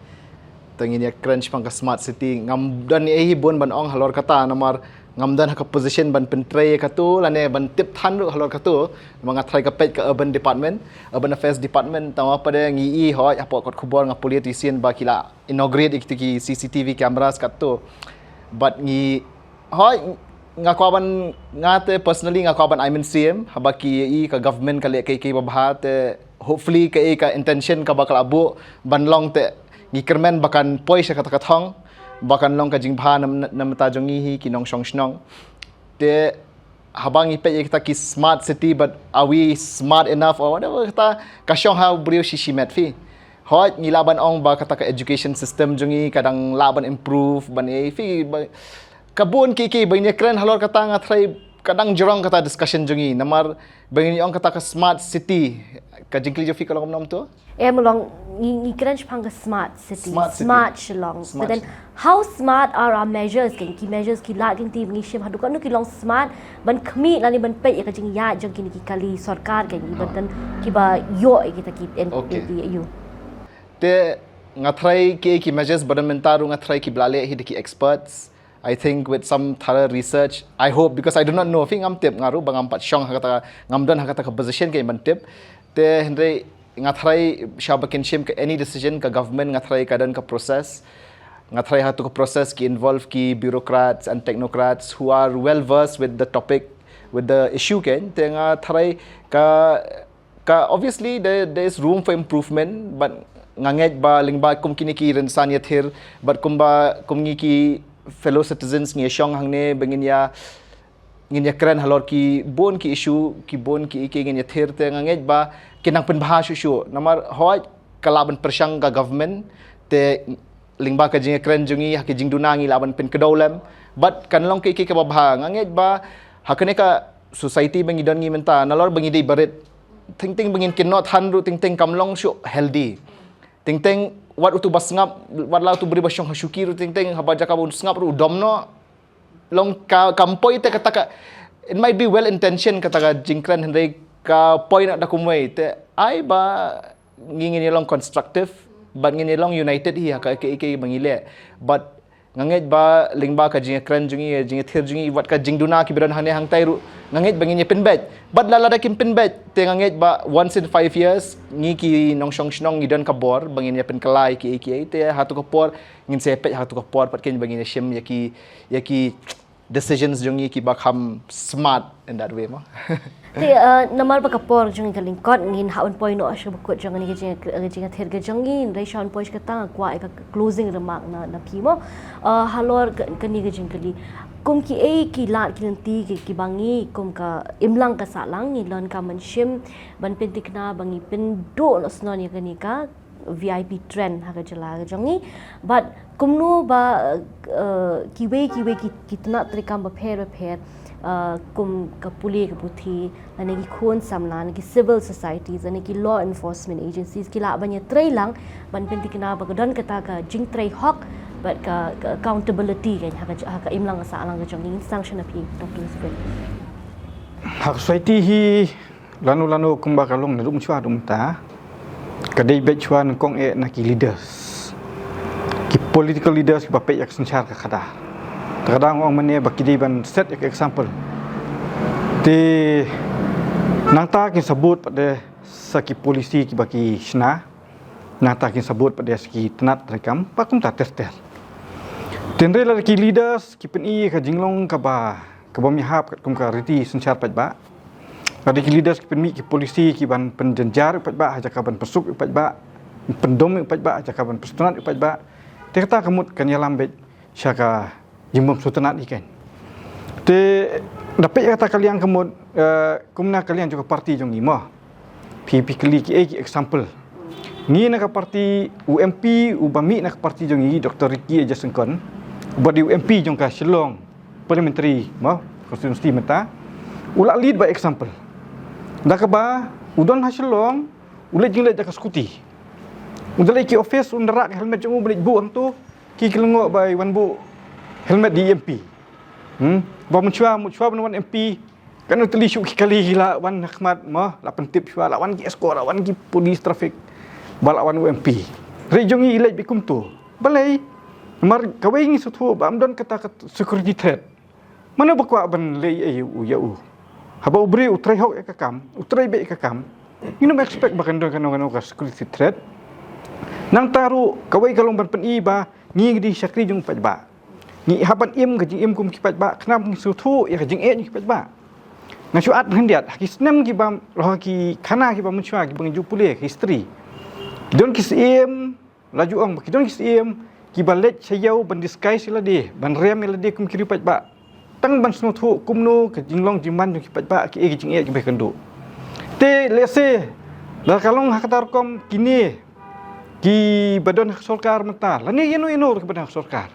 To ngin ïa kren shaphang ka smart city, ngam don ei hi bun ban ong halor kata namar ngam don ha ka position ban pyntrei ïa katu lane ban tip than ruh halor katu. Namar nga tharai ka peit ka urban department, urban affairs department, tangba pat de ngi i hoi hapoh kot khubor nga pule shisien ba ki la inaugurate ïa kitu ki C C T V cameras katu. But ngi hoi, nga kwah ban, nga te personally nga kwah ban ai mynsiem haba ki i ka government ka leh kaei kaei ba bha te, hopefully kaei ka intention kaba ka la buh ban long te ngi kyrmen ba kan poi sha kata ka thong ba kan long ka jingbha na, na bynta jong ngi hi ki nongshong shnong. Te haba ngi peit ïa kita ki smart city, but are we smart enough or whatever, kata ka shong ha u briew shi shi met phi. Hoi, ngi lah ban ong ba kata ka education system jong ngi ka dang lah ban improve ban ei phi ba, ka bun ki ki ba ngi kren halor kata nga tharai ka dang jrong kata discussion jong ngi, namar ba ngin ong kata ka smart city, ka jingkylli jong phi ka long kumno tu? Em, long, ngi, ngi kren shaphang ka smart city. Smart city. Smart Shillong. Smart But then, Shillong. How smart are our measures, keiñ, ki measures ki lad keiñ te ba ngi shim, haduh katno ki long smart ban khmih lane ban peit ïa ka jingïaid jong kine ki kali sorkar, keiñ, ki ba don, ki ba ïoh ïa kita ki N P P. Okay. Ïa u. Te nga tharai ki, ki measures ba don mynta ruh nga tharai ki ba la leh hi da ki experts. I think with some thorough research, I hope, because I do not know, phi, ngam tip, nga ruh ba ngam pat shong ha kata, ngam don ha kata ka position keiñ ban tip. Te hynrei nga tharai sha ba kin shim ka any decision ka government, nga tharai ka don ka process. Nga tharai ha tu ka process ki involve ki bureaucrats and technocrats who are well versed with the topic, with the issue keiñ. Te nga tharai ka, ka obviously there, there is room for improvement, but nga ngeit ba lyngba kum kine ki rynsan ïathir, bad kumba kum ngi ki fellow citizens ngi shong hangne ba ngin ïa, ngin ïa kren halor ki bun ki issue, ki bun ki, ki ngin ïathir, te nga ngeit ba kin nang pynbha shuh shuh. Namar hooid ka lah ban pyrshang ka government, te lyngba ka jingïakren jong ngi ha ki jingduna ngi lah ban pynkdew lem. Bad kan long ki, ki kaba bha. Nga ngeit ba ha kane ka society ba ngi don ngi mynta, nalor ba ngi dei barit, teng teng ba ngin kynnoh than ruh teng teng kam long shuh healthy. Teng teng wat utu ba sngap, wat la utu briew ba shong ha shuki ruh teng teng haba jaka ba u sngap ruh u dom noh. Long ka, kam poi te kata ka, it might be well intention kata ka jingkren, hynrei ka poi na da kumwei. Te ai ba ngi, ngin ïa long constructive, bad ngin ïa long united hi ha ka, ka, ka, ka ba ngi leh. Bad nga ngeit ba lyngba ka jingïakren jong ngi, jingïathir jong ngi, wat ka jingduna ki ba don hangne hangtai ruh, nga ngeit ba ngin ïa pynbeit. Bad lada kim pynbeit, te nga ngeit ba once in five years ngi ki nongshong shnong ngi don ka bor ba ngin ïa pynkylla ïa ki, ki, te ha tu ka por ngin sa peit ha tu ka por pat keiñ ba ngin ïa shim ïa ki, ïa ki decisions jong ngi ki ba kham smart in that way mo. Te, uh, namar ba ka por jong ngi ka lyngkot, ngin hap ban poi noh sha ba kut jong ngi ka jing, ka jingïathir ka jong ngi, hynrei sha ban poi sha kata nga kwah ïa ka closing remark na, na phi mo. Uh, halor ka, kane ka jingkylli. Kum kiei ki lad ki lynti ki, ki ba ngi kum ka imlang ka sahlang ngi donkam ban shim ban pyntikna ba ngi pynduh noh snon ïa kane ka V I P trend ha ka jylla ka jong ngi. Bad kumno ba, uh, kiwei kiwei ki, ki tnat treikam bapher bapher, uh, kum ka pule ka puthi, lane ki khun samla, lane ki civil societies, lane ki law enforcement agencies, ki lah ban ïatrei lang ban pyntikna ba ka don kata ka jingtrei hok bad ka, ka accountability keiñ ha ka, ha ka imlang ka sahlang ka jong ngi. Ngin sdang sha na phi, Doctor Yusuf. Ha ka society hi lano lano kumba ka long naduh mynshuwa haduh mynta, ka dei beit shuwa nyngkong eh na ki leaders, ki political leaders kiba peit ïa ka synshar ka khadar. Te ka dang ong mane ba ki dei ban set ïa ka example. Te nangta kin sa bud pat de sa ki policy kiba ki shna, nangta kin sa bud pat de sa ki tnat treikam ba kumta ter ter. Te hynrei lada ki leaders ki pyni ïa ka jinglong kaba, kaba ym ïahap katkum ka riti synshar paidbah, lada ki leaders ki pynmih ki policy ki ban pynjynjar ïa u paidbah ha jaka ban pynsuk ïa u paidbah, pyndom ïa u paidbah ha jaka ban pynsngewtynnat ïa u paidbah, te kata ka mut kan ïalam beit sha ka jingbym sngewtynnat hi keiñ. Te da peit ïa kata ka liang ka mut, eh, kumno ka liang jong ka party jong ngi mo. Phi, phi kylli kiei ki example. Ngi na ka party, u M P uba mih na ka party jong ngi, Doctor Ricky A J Syngkon, uba dei u M P jong ka Shillong Parliamentary mo constituency mynta, u la lead by example. Da kaba u don ha Shillong, u leit jingleit da ka scooty. U da leit ki office, u da rah ka helmet jong u, u leit buh hangto, ki, ki lyngngoh ba i wan buh helmet da i M P. Hmm? Ba mynshuwa, mynshuwa ban wan M P, katno tylli shuh ki kali ki la wan ha khmat mo, la pyntip shuwa, la wan ki escort, la wan ki police traffic ba la wan u M P. Hynrei jong ngi i leit beit kumto. Balei? Namar kawei ngi sngewthuh ba ym don kata ka security threat. Mano ba kwah ban leh ei ei ïa u, ïa u? Haba u briew u trei hok ïa ka kam, u trei beit ïa ka kam, ngin ym expect ba kan don kano kano ka security threat. Nangta ruh kawei ka long ban pyni ba ngi ngi dei shakri jong u paidbah. Ngi hap ban im ka jingim kum ki paidbah, khnang ba ngin sngewthuh ïa ka jingeh jong ki paidbah. Nga shu ïathuh khyndiat, ha ki snem kiba, ha ki khana kiba mynshuwa kiba ngi ju pule ka history, ki don ki syiem, la ju ong ba ki don ki syiem kiba leit sha ïew ban disguise ïa lade, ban rem ïa lade kum ki riew paidbah, tang ban sngewthuh kumno ka jinglong jingman jong ki paidbah, kiei ki jingeh kiba ïakynduh. Te lehse lada ka long ha kata rukom, kine kiba don ha ka sorkar mynta lane ïano ïano ruh kiba don ha ka sorkar,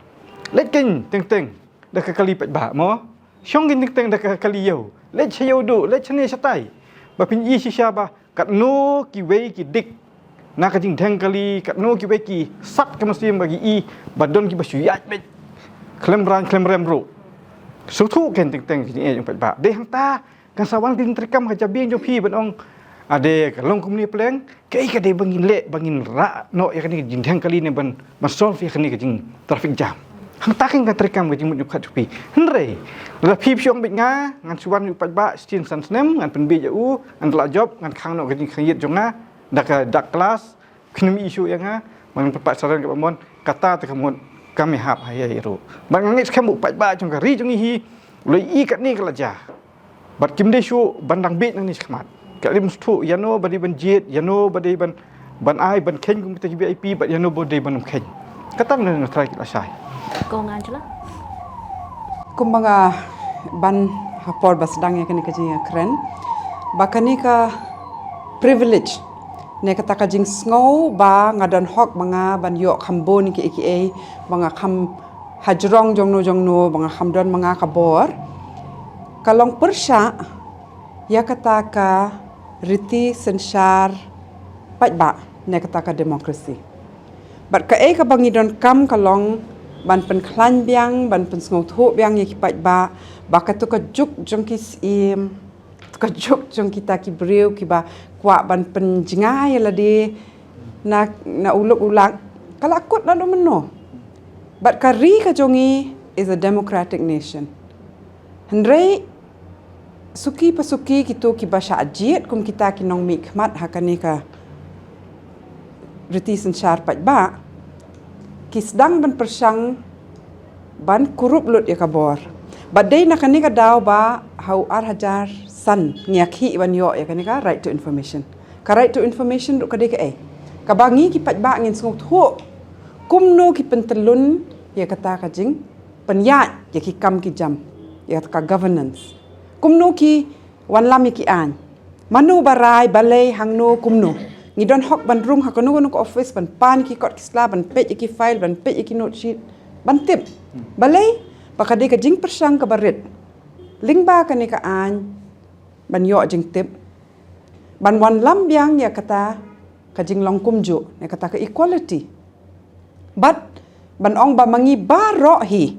leit keiñ teng teng da ka kali paidbah mo. Shong ki teng teng da ka kali ïew. Leit sha ïew duh, leit shane shatai. Ba phin ïohi shisha ba katno kiwei ki dik na ka jingdheng kali, katno kiwei ki sat ka mynsiem ba ki ïohi ba don kiba shu ïaid beit khlem rang khlem rem ruh. Sngewthuh ki teng teng ki jingeh jong u paidbah. Dei hangta kan sa wan ki jingtreikam ha jabieng jong phi ban ong, ade ka long kumne pleng, kaei ka dei ba ngin leh ba ngin rah noh ïa kane ka jingdheng kali ne ban, ban solve ïa kane ka jing traffic jam. Hangta kan ka treikam ka jingmut jingpyrkhat jong phi. Hynrei lada phi phi ong beit nga, ngan shu wan ïa u paidbah shisien san snem, ngan pynbiej ïa u, ngan lah jop, ngan khang noh ka jingkhang ïit jong nga da ka dak klas, phin ym issue ïa nga. Ngan pynpaw saran kaba mon, kata te ka mut kam ïahap ha ïa ruh. Bad nga ngeit skhem u paidbah jong ka ri jong ngi hi u la ïohi katne ka la jia. Bad kim dei shuh ban dang bieit nangne shakhmat. Ka rim sngewthuh ïano ba dei ban jied, ïano ba dei ban, ban ai ban kheiñ kum kita ki V I P, bad ïano ba dei ban ym kheiñ. Kata ngan nga trai ki la shai. Kong Angela. Kumba nga ban ha por ba sdang ïa kane ka jingïakren ba kane ka privilege ne kata ka jingsngew ba nga don hok ba nga ban ïoh kham bun kiei kiei, ba nga kham hajrong jongno jongno, ba nga kham don ma nga ka bor, ka long pyrshah ïa kata ka riti synshar paidbah ne kata ka democracy. Bad kaei kaba ngi donkam ka long ban pynkhlaiñ biang, ban pynsngewthuh biang ïa ki paidbah ba kato ka juk jong ki syiem, ka juk jong kita ki briew kiba kwah ban pynjngai ïa lade na, na u lok u lak, ka la kut naduh mynno. Bad ka ri ka jong ngi is a democratic nation. Hynrei suki pa suki kito kiba shah jied kum kita ki nongmihkhmat ha kane ka riti synshar paidbah ki sdang ban pyrshang ban kurup lut ïa ka bor. Bad dei na kane ka daw ba ha u ar hajar san ngi ïakhih ban ïoh ïa kane ka right to information. Ka right to information ruh ka dei kaei? Kaba ngi ki paidbah ngin sngewthuh kumno ki pyntyllun ïa kata ka jingpynïaid ïa ki kam ki jam, ïa ka governance. Kumno ki wanlam ïa ki aiñ. Mano ba rai, balei, hangno, kumno. Ngi don hok ban rung ha kano kano ka office, ban pan ïa ki kot ki sla, ban peit ïa ki file, ban peit ïa ki note sheet, ban tip. Balei? Ba ka dei ka jingpyrshang kaba rit lyngba kane ka aiñ ban ïoh jingtip, ban wanlam biang ïa kata ka jinglong kumjuh ne kata ka equality. Bad ban ong ba ma ngi baroh hi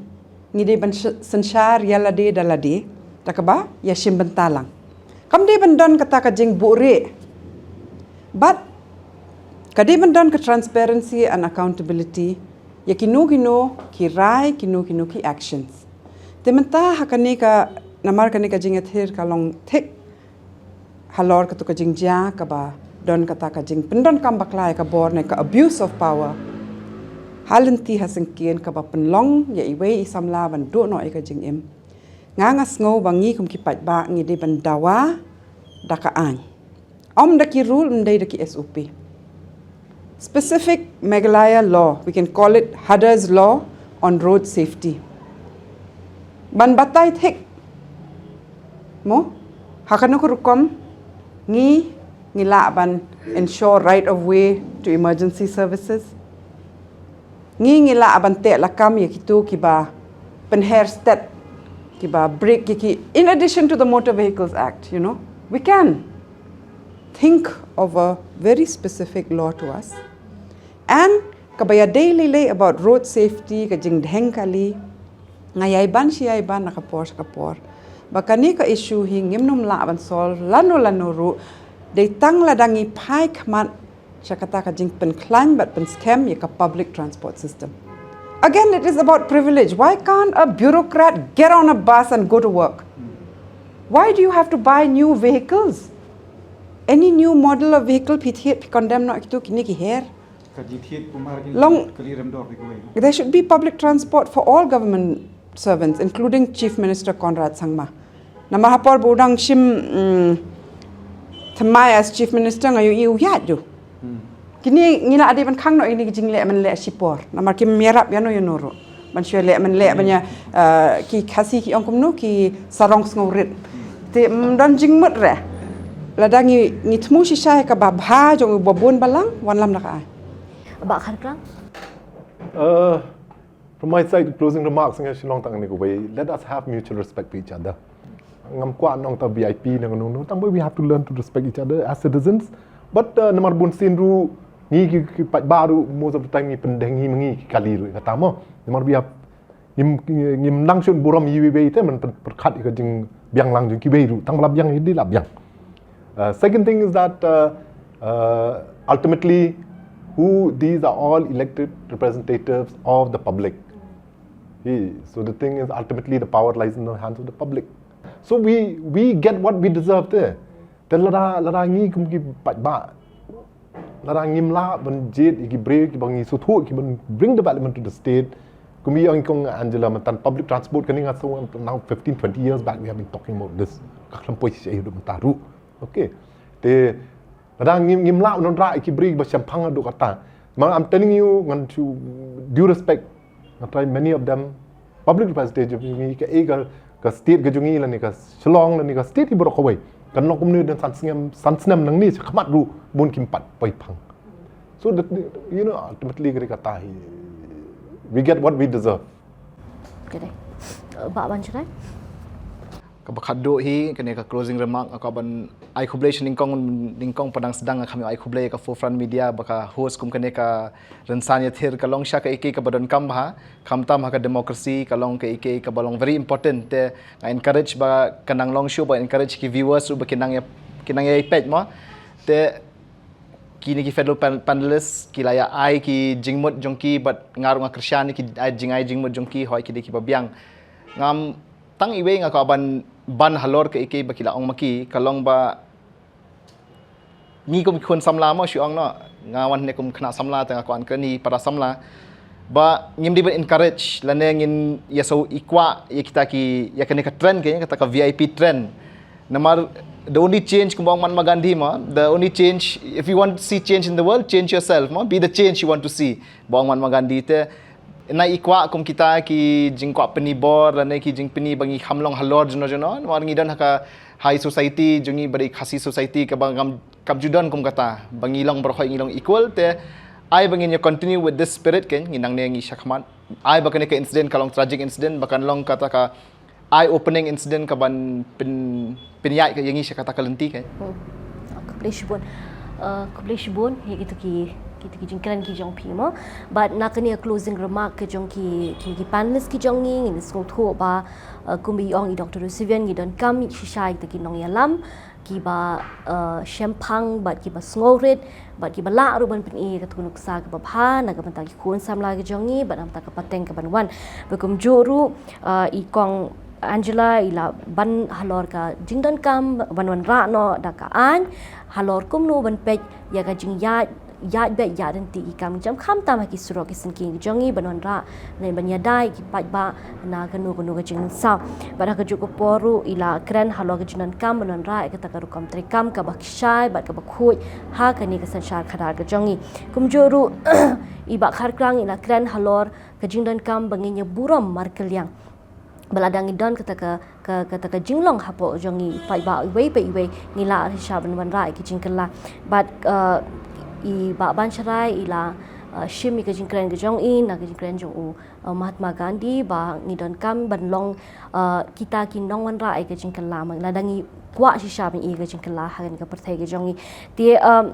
ngi dei ban sh-, synshar ïa lade da lade da kaba ïashim bynta lang. Kam dei ban don kata ka jingbuhrieh. Bad ka dei ban don ka transparency and accountability ïa kino kino ki rai, kino kino ki actions. Te mynta ha kane ka, namar kane ka jingïathir ka long thik halor katu ka jingjia kaba don kata ka jingpyndonkam bakla ïa ka bor ne ka abuse of power. Ha lynti ha syngkien kaba pynlong ïa iwei i samla ban duh noh ïa ka jingim. Nga nga sngew ba ngi kum ki paidbah ngi dei ban dawa da ka aiñ. Ym da ki rule, ym dei da ki S O P. Specific Meghalaya law, we can call it Hudder's law on road safety. Ban batai thik mo, ha kano ka rukom ngi, ngi lah ban ensure right of way to emergency services. Ngi, ngi lah ban teh lakam ïa kito kiba pynher stet, kiba break ïa ki, in addition to the Motor Vehicles Act, you know, we can think of a very specific law to us. And kaba ïadei lei lei about road safety, ka jingdheng kali, nga ïai ban shi ïai ban na ka por sha ka por ba kane ka issue hi ngim nym lah ban solve lano lano ruh dei tang lada ngi phai khmat sha kata ka jingpynkhlaiñ bad pynskhem ïa ka public transport system. Again, it is about privilege. Why can't a bureaucrat get on a bus and go to work? Why do you have to buy new vehicles? Any new model of vehicle, phi thied, phi condemn noh kito, kine ki her. Ka jingthied kumar ki long kali rem dor di kawei. There should be public transport for all government servants, including Chief Minister Conrad Sangma. Namar ha por ba u dang shim, mm, thymmai as Chief Minister nga ïohi u ïaid ju. Hmm. Kine ngi la dei ban khang noh ïa kine ki jingleh mynleh shipor. Namar kim ïarap ïano ïano ruh ban shu leh mynleh ban ïa, eh, ki Khasi ki ong kumno, ki sarong sngewrit. Te, mm, don jingmut re. Lada ngi, ngi thmu shisha ïa kaba bha jong u babun balang, wanlam da ka aiñ. Bah Kharklang. Eh, From my side, closing remarks nga shu ong tang kane kawei, let us have mutual respect for each other. Ngam kwah ong tang V I P ne kano kano, tangba we have to learn to respect each other as citizens. But uh, namar bun sien ruh ngi ki, ki paidbah ruh most of the time ngi pyndeng ngi ma ngi ki kali ruh kata mo. Namar we have ngim, ngim nang shu burom ïa iwei iwei te ban pyrkhat ïa ka jingbiang lang jong kiwei ruh, tangba la biang ïa dei la biang. Uh, second thing is that uh, uh, ultimately, who these are all elected representatives of the public. He, so the thing is, ultimately, the power lies in the hands of the public. So we we get what we deserve there. Te lada lada ngi kum ki paidbah, lada ngim lah ban jied ïa ki briew kiba ngi sngewthuh ki ban bring development to the state. Kum ïa ong kong Angela mynta public transport kane nga sngew now fifteen twenty years back we have been talking about this. Ka khlem poi shisha haduh mynta ruh. Okay. Te lada ngim ngim lah ban wanrah ïa ki briew ba shemphang haduh katta. Ma, I'm telling you, ngan shu, due respect, nga try many of them, public representative jong ngi, ka, eh, ka, ka state ka jong ngi lane ka Shillong lane ka state hi baroh kawei. Kan long kumne don san snem, san snem nangne shakhmat ruh bun kim pat poi phang. So that, you know, ultimately ka dei kata hi, we get what we deserve. Ka dei. Uh, Bah Ban Shrai? Kaba khatduh hi, kane ka closing remark, nga kwah ban ai khublei sha nyngkong, nyngkong padang sdang, nga kham ïoh ai khublei ka Forefront Media ba ka host kum kane ka rynsan ïathir, ka long shisha kaei kaei kaba donkam bha, khamtam ha ka democracy, ka long kaei kaei kaba long very important. Te nga encourage ba ka nang long shuh, ba encourage ki viewers ruh ba ki nang ïa, ki nang ïa peit mo. Te kine ki fellow pan-, panelists ki la ïa ai ki jingmut jong ki, bad nga ruh nga kyrshan ïa ki ai jingai jingmut jong ki, hooid ki dei kiba biang. Ngam tang iwei nga kwah ban ban halor kaei kaei ba ki la ong ma ki, ka long ba ngi kum ki khun samla mo shu ong noh, nga wan hangne kum khynnah samla te nga kwah ban kren ïa para samla. Ba ngim dei ban encourage lane ngin ïa shu ïa kwah ïa kita ki, ïa kane ka trend, kane kata ka V I P trend. Namar the only change, kumba ong Mahatma Gandhi mo, the only change, if you want to see change in the world, change yourself mo, be the change you want to see, ba ong Mahatma Gandhi. Te nai ïa kwah kum kita ki jingkwah pyni bor lane ki jingpyni ba ngi kham long halor juno juno, namar ngi don ha ka high society jong ngi, ba dei Khasi society, kaba ngam, kam ju don kum kata ba ngi long baroh ngi long equal. Te ai ba ngin ïa continue with this spirit, kane ngi nangne ngi shakhmat, ai ba kane ka incident ka long tragic incident, ba kan long kata ka eye opening incident kaban pyn, pynïaid ka ïa ngi sha kata ka lynti, kane. Hmm. Khublei shibun. Uh, khublei shibun ïa kito ki, kito ki jingkren ki jong phi mo. Bad na kane ka closing remark ka jong ki, ki, ki panelist ki jong ngi, ngin sngewthuh ba, uh, kumba ong i Doctor Rusivian, ngi donkam shisha ïa kita ki nongïalam kiba, uh, shemphang bad kiba sngewrit bad kiba lah ruh ban pyni ïa kata ka nuksa kaba bha na ka bynta ki khun samla ki jong ngi bad na ka bynta ka pateng kaban wan. Bad kumjuh ruh, uh, i kong Angela i la ban halor ka jingdonkam ban wanrah noh da ka aiñ halor kumno ban peit ïa ka jingïaid, ïaid beit ïaid ryntih ki kam ki jam khamtam ha ki surok ki syngkien ki jong ngi ban wanrah ne ban ïada ïa ki paidbah na kano kano ka jingmynsaw. Bad ha kajuh ka por ruh i la kren halor ka jingdonkam ban wanrah ïa kata ka rukom treikam kaba khishai bad kaba khuid ha kane ka synshar khadar ka jong ngi. Kumjuh ruh i Bah Kharkrang i la kren halor ka jingdonkam ba ngin ïa burom markylliang ba lada ngi don kata ka, ka, kata ka jinglong hapoh jong ngi paidbah iwei pa iwei, ngi lah shisha ban wanrah ïa ki jingkylla. Bad, uh, i Bah Ban Shrai i la, uh, shim ïa ka jingkren ka jong i na ka jingkren jong u, uh, Mahatma Gandhi ba ngi donkam ban long, uh, kita ki nongwanrah ïa ka jingkylla, ma lada ngi kwah shisha ban ïa ka jingkylla ha kane ka pyrthei ka jong ngi. Te, um,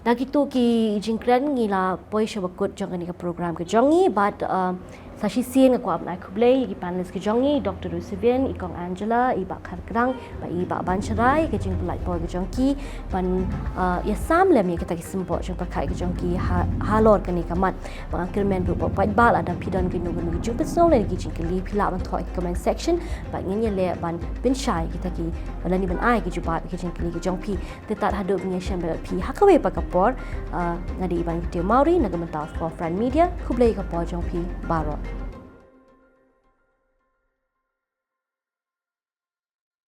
da kito ki jingkren ngi la poi sha bakut jong kane ka program ka jong ngi, bad, um, sa shisien nga kwah ban ai khublei ïa ki panelist ki jong ngi, Doctor Rusivian, i kong Angela, i Bah Kharkrang bad i Bah Ban Shrai, ka jingpynlait por ka jong ki ban, uh, ïasam lem ïa kita ki symbud jingpyrkhat ka jong ki ha, halor kane ka mat. Ba nga kyrmen ruh ba paidbah lada phi don kino kino ki jingpynsngew lane ki jingkylli, phi lah ban thoh ha ki comment section bad ngin ïaleh ban pynshai kita ki, lane ban ai ki jubab ki jingkylli ki jong phi. Te tad haduh ban ïashem bad phi ha kawei pat ka por, uh, nga dei Iban Kiti Mawri na ka bynta Forefront Media. Khublei ka por jong phi baroh.